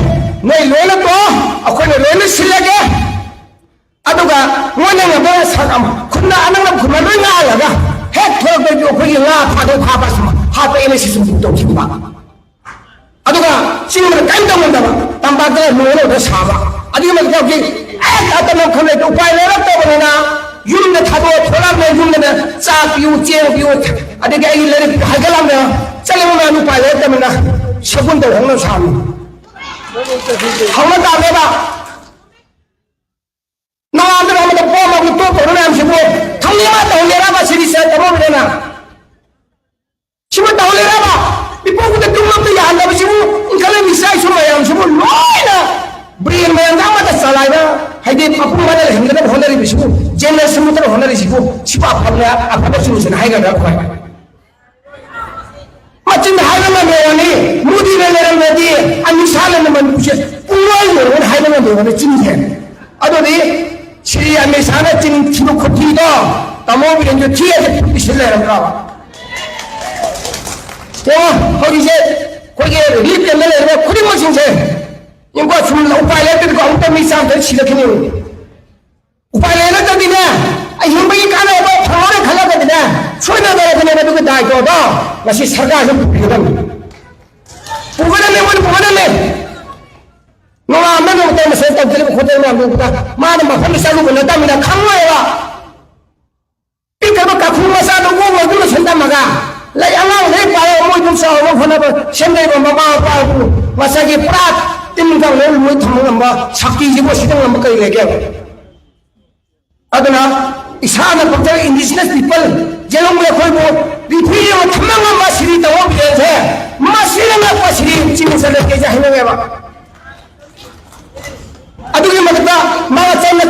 ꯅꯣꯏ ꯂꯣꯏꯅ ꯇꯣꯛꯑꯣ, ꯑꯩꯈꯣꯏꯅ ꯂꯣꯏꯅ ꯁꯤꯜꯂꯒꯦ꯫ ꯑꯗꯨꯒ ꯃꯣꯏꯅ ꯉꯝꯕ ꯁꯛ ꯑꯃ, ꯈꯨꯟꯗ ꯑꯅꯛꯅꯕ ꯈꯨꯟꯗ ꯂꯣꯏ ꯉꯥꯛꯍꯜꯂꯒ ꯍꯦꯛ ꯊꯣꯛꯂꯛꯄꯗꯁꯨ ꯑꯩꯈꯣꯏꯒꯤ ꯉꯥ ꯐꯥꯗꯣꯛ ꯐꯥꯕ ꯁꯨꯝ ꯍꯥꯠꯄ ꯑꯦꯝ ꯑꯦꯁ ꯁꯨꯝ ꯇꯧꯈꯤꯕ꯫ ꯑꯗꯨꯒ ꯆꯤꯡꯗ ꯀꯔꯤꯝ ꯇꯧꯉꯝꯗꯕ, ꯇꯝꯄꯥꯛꯇ ꯂꯣꯏꯅ ꯁꯥꯕ꯫ ꯑꯗꯨꯒꯤ ꯃꯊꯛꯇ ꯍꯧꯖꯤꯛ ꯍꯦꯛ ꯑꯇꯝꯕ ꯈꯪꯗꯦ, ꯎꯄꯥꯏ ꯂꯩꯔꯛꯇꯕꯅꯤꯅ ꯌꯨꯝꯗ ꯊꯥꯗꯣꯛꯑ ꯊꯣꯛꯂꯛꯑꯕꯅꯤꯅ ꯌꯨꯝꯗꯅ ꯆꯥꯛ ꯄꯤꯌꯨ, ꯆꯦꯡ ꯄꯤꯌꯨ, ꯑꯗꯒꯤ ꯑꯩꯒꯤ ꯂꯥꯏꯔꯤꯛ ꯍꯥꯏꯒꯠꯂꯝꯕ ꯆꯠꯂꯤꯕ ꯃꯌꯥꯝ ꯎꯄꯥꯏ ꯂꯩꯔꯛꯇꯕꯅꯤꯅ ꯁꯒꯨꯟ ꯇꯧꯍꯧꯅ ꯁꯥꯕꯅꯤ꯫ ꯍꯧꯅ ꯇꯥꯕꯅꯦꯕ꯫ ꯅꯉꯥꯟꯗ ꯑꯃꯗ ꯄꯣꯝ ꯑꯃ ꯇꯣꯛ ꯇꯧꯔ ꯃꯌꯥꯝꯁꯤꯕꯨ ꯊꯧꯅꯤꯡꯕ ꯇꯧꯍꯜꯂꯦꯔꯕ ꯁꯤꯗꯤ ꯁꯦ ꯇꯧꯍꯧꯗꯅ? ꯁꯤꯕꯨ ꯇꯧꯍꯜꯂꯦꯔꯕ? ꯃꯤꯄꯨꯝ ꯈꯨꯗꯤꯡ ꯇꯨꯝꯕ ꯑꯝꯇ ꯌꯥꯍꯟꯗꯕꯁꯤꯕꯨ, ꯏꯟꯈꯠꯂꯛꯏꯕ ꯏꯆꯥ ꯏꯁꯨ ꯃꯌꯥꯝꯁꯤꯕꯨ ꯂꯣꯏꯅ ꯕ꯭ꯔꯦꯟ ꯃꯌꯥꯝꯗ ꯑꯃꯠꯇ ꯆꯂꯥꯏꯕ, ꯍꯥꯏꯗꯤ ꯃꯄꯨꯡ ꯐꯥꯅ ꯂꯩꯍꯟꯒꯗꯕ ꯍꯣꯠꯅꯔꯤꯕꯁꯤꯕꯨ, ꯖꯦꯅꯦꯔꯦꯁꯟ ꯃꯨꯠꯇꯅ ꯍꯣꯠꯅꯔꯤꯁꯤꯕꯨ, ꯁꯤꯕꯨ ꯑꯐꯕ, ꯑꯐꯕ ꯆꯨꯔꯨꯁꯤꯅ ꯍꯥꯏꯒꯗ꯭ꯔꯥ ꯑꯩꯈꯣꯏ? ꯃꯆꯤꯟꯗ ꯍꯥꯏꯕ ꯉꯝꯕ ꯋꯥꯅꯤ, ꯃꯣꯗꯤꯅ ꯂꯩꯔꯝꯗ꯭ꯔꯗꯤ ꯑꯃꯤꯠ ꯁꯥꯍꯅ ꯃꯅꯤꯄꯨꯔꯁꯦ ꯄꯨꯡꯂꯣꯏ ꯂꯣꯏꯔꯣꯏꯅ ꯍꯥꯏꯕ ꯉꯝꯕ ꯋꯥꯅꯤ ꯆꯤꯟꯁꯦ꯫ ꯑꯗꯨꯗꯤ ꯁ꯭ꯔꯤ ꯑꯃꯤꯠ ꯁꯥꯍꯅ ꯆꯤꯟ ꯊꯤꯕ ꯈꯨꯊꯤꯗꯣ ꯇꯥꯃꯣ ꯕꯤꯔꯦꯟꯁꯨ ꯊꯤ ꯍꯥꯏꯁꯦ ꯄꯤꯁꯤꯜ ꯂꯩꯔꯝꯗ꯭ꯔꯕ? ꯌꯦꯡꯉꯣ, ꯍꯧꯖꯤꯛꯁꯦ ꯑꯩꯈꯣꯏꯒꯤ ꯔꯤꯂꯤꯐ ꯀꯦꯝꯗ ꯂꯩꯔꯤꯕ ꯈꯨꯗꯤꯡꯃꯛꯁꯤꯡꯁꯦ, ꯌꯦꯡꯉꯣ, ꯁꯨꯝ ꯎꯄꯥꯏ ꯂꯩꯇ꯭ꯔꯗꯤꯀꯣ ꯑꯃꯨꯛꯇ ꯃꯤ ꯆꯥꯝꯊꯣꯏ ꯁꯤꯔꯛꯈꯤꯅꯤ꯫ ꯎꯄꯥꯏ ꯂꯩꯔꯛꯇ꯭ꯔꯗꯤꯅꯦ, ꯑꯍꯤꯡꯕꯒꯤ ꯀꯥꯟꯅꯕ ꯐꯪꯉꯔꯣꯏ ꯈꯜꯂꯒꯗꯤꯅꯦ, ꯁꯣꯏꯗꯅ ꯇꯧꯔꯛꯀꯅꯦꯕ꯫ ꯑꯗꯨꯒꯤ ꯗꯥꯏꯇꯣꯗꯣ ꯉꯁꯤ ꯁꯔꯀꯥꯔꯁꯨ ꯄꯨꯕꯤꯒꯗꯕꯅꯤ꯫ ꯄꯨꯒꯗꯕꯅꯤ, ꯃꯣꯏꯅ ꯄꯨꯒꯗꯕꯅꯤ꯫ ꯅꯣꯡꯉꯥꯟꯕ ꯅꯨꯃꯤꯠꯇ ꯃꯁꯦꯟ ꯇꯧꯗ꯭ꯔꯤꯕ ꯈꯣꯠꯇ꯭ꯔꯤꯕ ꯃꯌꯥꯝꯗꯨ ꯎꯕꯗ ꯃꯥꯅ ꯃꯐꯝꯗꯨ ꯆꯠꯂꯨꯕ ꯅꯠꯇꯕꯅꯤꯅ ꯈꯪꯉꯣꯏꯕ꯫ ꯄꯤꯛꯈ꯭ꯔꯕ ꯀꯥꯈꯨ ꯃꯆꯥꯗꯨ ꯑꯣꯛ ꯂꯣꯏꯗꯨꯅ ꯁꯦꯟꯗꯝꯃꯒ ꯂꯩ, ꯑꯉꯥꯡ ꯂꯥꯏꯔꯤꯛ ꯄꯥꯔꯒ ꯃꯣꯏ ꯑꯗꯨꯝ ꯆꯥꯎꯅꯕ ꯍꯣꯠꯅꯕ ꯁꯦꯝꯗꯣꯏꯕ ꯃꯃꯥ ꯃꯄꯥꯕꯨ ꯉꯁꯥꯏꯒꯤ ꯄꯨꯔꯥ ꯇꯤꯟ ꯀꯥꯡ ꯂꯣꯏ ꯊꯝꯕ ꯉꯝꯕ ꯁꯛꯇꯤꯁꯤꯕꯨ ꯁꯤꯗ ꯉꯝꯕ ꯀꯔꯤ ꯂꯩꯒꯦꯕ? ꯑꯗꯨꯅ ꯏꯁꯥꯅ ꯄꯛꯆꯕ indigenous people ꯌꯦꯜꯍꯧꯕ ꯑꯩꯈꯣꯏꯕꯨ ꯔꯤꯐ꯭ꯌꯨꯖꯤ ꯑꯃ ꯊꯝꯕ ꯉꯝꯕ ꯁꯤꯔꯤ ꯇꯧꯕ ꯕꯤꯔꯦꯟꯁꯦ ꯃꯁꯤꯅ ꯉꯛꯄ ꯁꯤꯔꯤ ꯆꯤꯡ ꯆꯠꯂꯦ ꯀꯩꯁꯦ ꯍꯥꯏꯅꯤꯡꯉꯦꯕ꯫ ꯑꯗꯨꯒꯤ ꯃꯊꯛꯇ ꯃꯥꯅ ꯆꯠꯅ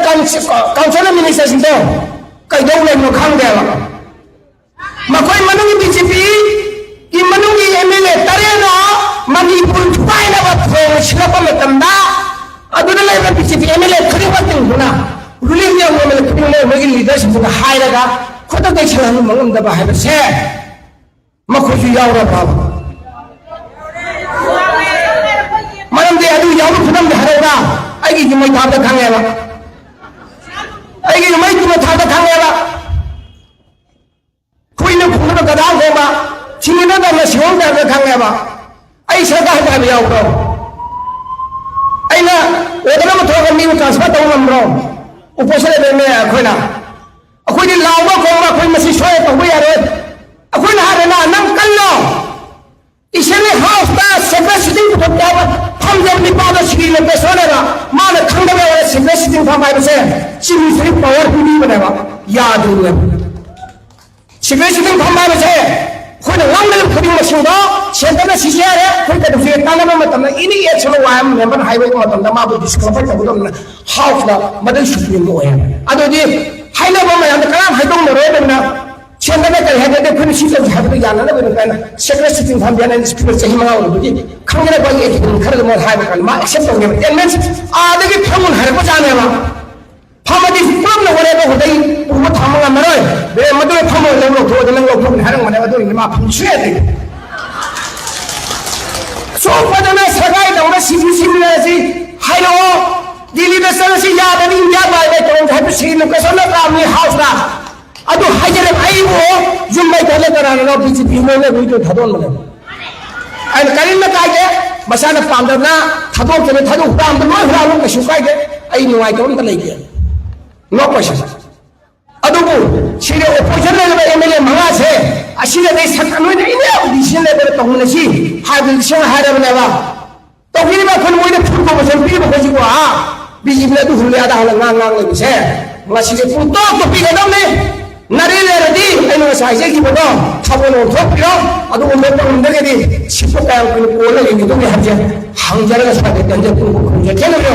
ꯀꯥꯎꯟꯁꯤꯜ ꯃꯤꯅꯤꯁꯇꯔꯁꯤꯡꯗꯣ ꯀꯩꯗꯧ ꯂꯩꯕꯅꯣ ꯈꯪꯗꯦꯕ꯫ ꯃꯈꯣꯏ ꯃꯅꯨꯡꯒꯤ ꯕꯤ ꯖꯦ ꯄꯤꯒꯤ ꯃꯅꯨꯡꯒꯤ ꯑꯦꯝ ꯑꯦꯜ ꯑꯦ ꯇꯔꯦꯠꯅ ꯃꯅꯤꯄꯨꯔ ꯊꯨꯒꯥꯏꯅꯕ ꯊꯣꯡ ꯁꯤꯜꯂꯛꯄ ꯃꯇꯝꯗ ꯑꯗꯨꯗ B J P M L ꯑꯦ ꯈꯨꯗꯤꯡꯃꯛ ꯇꯤꯡꯗꯨꯅ, ꯔꯨꯂꯤꯡ ꯑꯦꯝ ꯑꯦꯜ ꯑꯦ ꯈꯨꯗꯤꯡꯃꯛ ꯃꯣꯏꯒꯤ ꯂꯤꯗꯔꯁꯤꯡꯗꯨꯗ ꯍꯥꯏꯔꯒ ꯈꯨꯗꯛꯇ ꯁꯦꯜꯍꯟꯕ ꯉꯝꯗꯕ ꯍꯥꯏꯕꯁꯦ ꯃꯈꯣꯏꯁꯨ ꯌꯥꯎꯔꯕ꯭ꯔꯕ? ꯃꯔꯝꯗꯤ ꯑꯗꯨ ꯌꯥꯎꯕ ꯈꯨꯗꯝꯗꯤ ꯍꯥꯏꯔꯛꯎꯔꯥ? ꯑꯩꯒꯤ ꯌꯨꯝꯃꯩ ꯊꯥꯕꯗ ꯈꯪꯉꯦꯕ꯫ ꯑꯩꯒꯤ ꯌꯨꯝꯃꯩ ꯇꯨꯝꯕ ꯊꯥꯕꯗ ꯈꯪꯉꯦꯕ꯫ ꯍꯨꯏꯅ ꯈꯣꯡꯕꯗ ꯒꯗꯥ ꯈꯣꯡꯕ, ꯁꯤꯡꯂꯤꯅ ꯇꯝꯅ ꯁꯤꯍꯣꯡ ꯇꯥꯕꯗ ꯈꯪꯉꯦꯕ꯫ ꯑꯩ ꯁꯔꯀꯥꯔ ꯄꯥꯏꯕ ꯌꯥꯎꯕ꯭ꯔꯣ? ꯑꯩꯅ order ꯑꯃ ꯊꯣꯛꯑꯒ ꯃꯤꯕꯨ transfer ꯇꯧꯕ ꯉꯝꯕ꯭ꯔꯣ? Opposition ꯂꯩꯕ ꯑꯩꯈꯣꯏꯅ, ꯑꯩꯈꯣꯏꯗꯤ ꯂꯥꯎꯕ ꯈꯣꯡꯕ, ꯑꯩꯈꯣꯏ ꯃꯁꯤ ꯁꯣꯏ ꯇꯧꯕ ꯌꯥꯔꯣꯏ꯫ ꯑꯩꯈꯣꯏꯅ ꯍꯥꯏꯔꯦꯅ, "ꯅꯪ ꯀꯜꯂꯣ, Assembly House ꯇ secret sitting ꯄꯨꯊꯣꯛꯄ ꯌꯥꯕ ꯐꯝꯖꯕ ꯅꯤꯄꯥꯗꯣ ꯁꯤꯒꯤ ꯂꯣꯀꯦꯁꯟꯅꯦꯕ, ꯃꯥꯅ ꯈꯪꯗꯕ ꯌꯥꯕ secret sitting ꯐꯝ ꯍꯥꯏꯕꯁꯦ ꯆꯤꯅꯤ ꯁꯔꯨꯛ power ꯄꯤꯕꯤꯕꯅꯦꯕ, ꯌꯥꯗ꯭ꯔꯤꯕꯅꯦꯕ꯫ Secret sitting ꯐꯝ ꯍꯥꯏꯕꯁꯦ ꯑꯩꯈꯣꯏꯅ ꯉꯥꯡꯅꯔꯤꯕ ꯈꯨꯗꯤꯡꯃꯛꯁꯤꯡꯗꯣ centre ꯅ ꯁꯤꯁꯦ ꯌꯥꯔꯦ, ꯑꯩꯈꯣꯏ ꯀꯩꯗꯧꯁꯦ ꯇꯥꯟꯅꯕ ꯃꯇꯝꯗ any action ꯋꯥ ꯑꯃ member ꯍꯥꯏꯕ ꯃꯇꯝꯗ ꯃꯥꯕꯨ disqualify ꯇꯧꯒꯗꯕꯅꯤꯅ House ꯅ ꯃꯗꯨ supreme ꯑꯣꯏ ꯍꯥꯏꯕ꯫ ꯑꯗꯨꯗꯤ ꯍꯥꯏꯅꯕ ꯃꯌꯥꯝꯗ ꯀꯅꯥꯝ ꯍꯥꯏꯗꯣꯛꯅꯔꯣꯏꯗꯕꯅꯤꯅ centre ꯅ ꯀꯔꯤ ꯍꯥꯏꯒꯦ, ꯑꯩꯈꯣꯏꯅ ꯁꯤ ꯇꯧꯁꯤ ꯍꯥꯏꯕꯗꯣ ꯌꯥꯅꯅꯕꯅꯤ ꯀꯥꯏꯅ secret sitting ꯐꯝ ꯌꯥꯅ speaker ꯆꯍꯤ ꯃꯉꯥ ꯑꯣꯏꯔꯕꯗꯤ ꯈꯪꯗꯅꯕ ꯑꯩꯒꯤ academy ꯈꯔꯗ ꯃꯣꯏ ꯍꯥꯏꯕ ꯀꯥꯟꯗ ꯃꯥ accept ꯇꯧꯅꯦꯕ꯫ That means ꯑꯥꯗꯒꯤ ꯐꯝꯃꯨꯅ ꯍꯥꯏꯔꯛꯄ ꯖꯥꯠꯅꯦꯕ꯫ ꯐꯝꯃꯗꯤ ꯄꯨꯂꯞꯅ ꯋꯥꯔꯦꯞ ꯍꯧꯗꯩ ꯄꯨꯕ ꯊꯝꯕ ꯉꯝꯃꯔꯣꯏ꯫ ꯕꯦ, ꯃꯗꯨ ꯐꯝꯃ ꯅꯪ ꯂꯧꯊꯣꯛꯑꯗꯤ ꯅꯪ ꯂꯧꯊꯣꯛꯅꯤ ꯍꯥꯏꯔꯝꯒꯅꯦꯕ, ꯑꯗꯨ ꯑꯣꯏꯔꯗꯤ ꯃꯥ ꯐꯝ ꯁꯨꯡꯌꯥ ꯌꯥꯗꯦ꯫ ꯁꯣꯛꯄꯗꯅ ꯁꯒꯥꯏ ꯇꯧꯔ ꯁꯤꯕꯤ ꯁꯤꯕꯤꯅꯔꯁꯤ ꯍꯥꯏꯔꯛꯑꯣ꯫ ꯗꯤꯜꯂꯤꯗ ꯆꯠꯂꯁꯤ ꯌꯥꯗꯅꯤ, ꯏꯟꯗꯤꯌꯥ ꯕꯥꯏ ꯕꯥꯏ ꯇꯧꯔꯝꯁꯦ ꯍꯥꯏꯕ ꯁꯤ ꯂꯣꯀꯦꯁꯟꯗ ꯇꯥꯕꯅꯤ ꯍꯥꯎꯁꯇ꯫ ꯑꯗꯨ ꯍꯥꯏꯖꯔꯦ, ꯑꯩꯕꯨ ꯌꯨꯝ ꯃꯩ ꯊꯥꯗ ꯀꯅꯥꯅꯅꯣ ꯕꯤ ꯖꯦ ꯄꯤ ꯃꯣꯏꯅ ꯚꯤꯗꯤꯑꯣ ꯊꯥꯗꯣꯛꯍꯟꯕꯅꯦꯕ꯫ ꯑꯩꯅ ꯀꯔꯤꯝꯇ ꯀꯥꯏꯗꯦ, ꯃꯁꯥꯅ ꯄꯥꯝꯗꯕꯅ ꯊꯥꯗꯣꯛꯇꯅ ꯊꯥꯗꯣꯛ ꯄꯥꯝꯗ ꯂꯣꯏ ꯍꯨꯔꯥꯜꯂꯣ, ꯀꯩꯁꯨ ꯀꯥꯏꯗꯦ, ꯑꯩ ꯅꯨꯡꯉꯥꯏꯇꯕ ꯑꯝꯇ ꯂꯩꯇꯦ, no question꯫ ꯑꯗꯨꯕꯨ ꯁꯤꯗ opposition ꯂꯩꯔꯤꯕ ꯑꯦꯝ ꯑꯦꯜ ꯑꯦ ꯃꯉꯥꯁꯦ ꯑꯁꯤꯗꯗꯤ ꯁꯛ ꯅꯣꯏꯅ ꯏꯟꯗꯤꯌꯥ ꯑꯣꯗꯤꯁꯟ ꯂꯩꯕꯗ ꯇꯧꯍꯜꯂꯁꯤ ꯍꯥꯏꯕꯗꯤ ꯁꯦꯡꯅ ꯍꯥꯏꯔꯕꯅꯦꯕ꯫ ꯇꯧꯕꯤꯔꯤꯕ ꯑꯩꯈꯣꯏꯅ ꯃꯣꯏꯗ full cooperation ꯄꯤꯔꯤꯕ ꯑꯩꯈꯣꯏꯁꯤꯕꯨ, ꯑꯥ, ꯕꯤ ꯖꯦ ꯄꯤꯅ ꯑꯗꯨ ꯍꯨꯜꯂꯦ ꯑꯗꯥ ꯍꯨꯜꯂꯦ ꯉꯥꯡ ꯉꯥꯡ ꯂꯩꯕꯁꯦ ꯉꯁꯤꯁꯦ ꯄꯨꯡꯇꯣꯛ ꯇꯣꯛꯄꯤꯒꯗꯕꯅꯤ꯫ ꯅꯔꯦ ꯂꯩꯔꯗꯤ ꯑꯩꯅ ꯉꯁꯥꯏ ꯍꯥꯏꯖꯈꯤꯕꯗꯣ ꯊꯥꯕꯜ ꯑꯣꯟꯊꯣꯛꯄꯤꯔꯣ꯫ ꯑꯗꯨꯒꯨꯝꯕ ꯇꯧꯔꯝꯗ꯭ꯔꯒꯗꯤ ꯁꯤꯠꯄ ꯀꯌꯥꯝ ꯀꯨꯏꯅ ꯀꯣꯜꯂ ꯂꯩꯒꯗꯧꯔꯤ ꯍꯥꯏꯕꯁꯦ ꯍꯪꯖꯔꯒ ꯁ꯭ꯋꯥꯏꯗ ꯇꯦꯟꯖ ꯄꯨꯡ ꯈꯨꯝꯖ ꯈꯦꯠꯅꯕ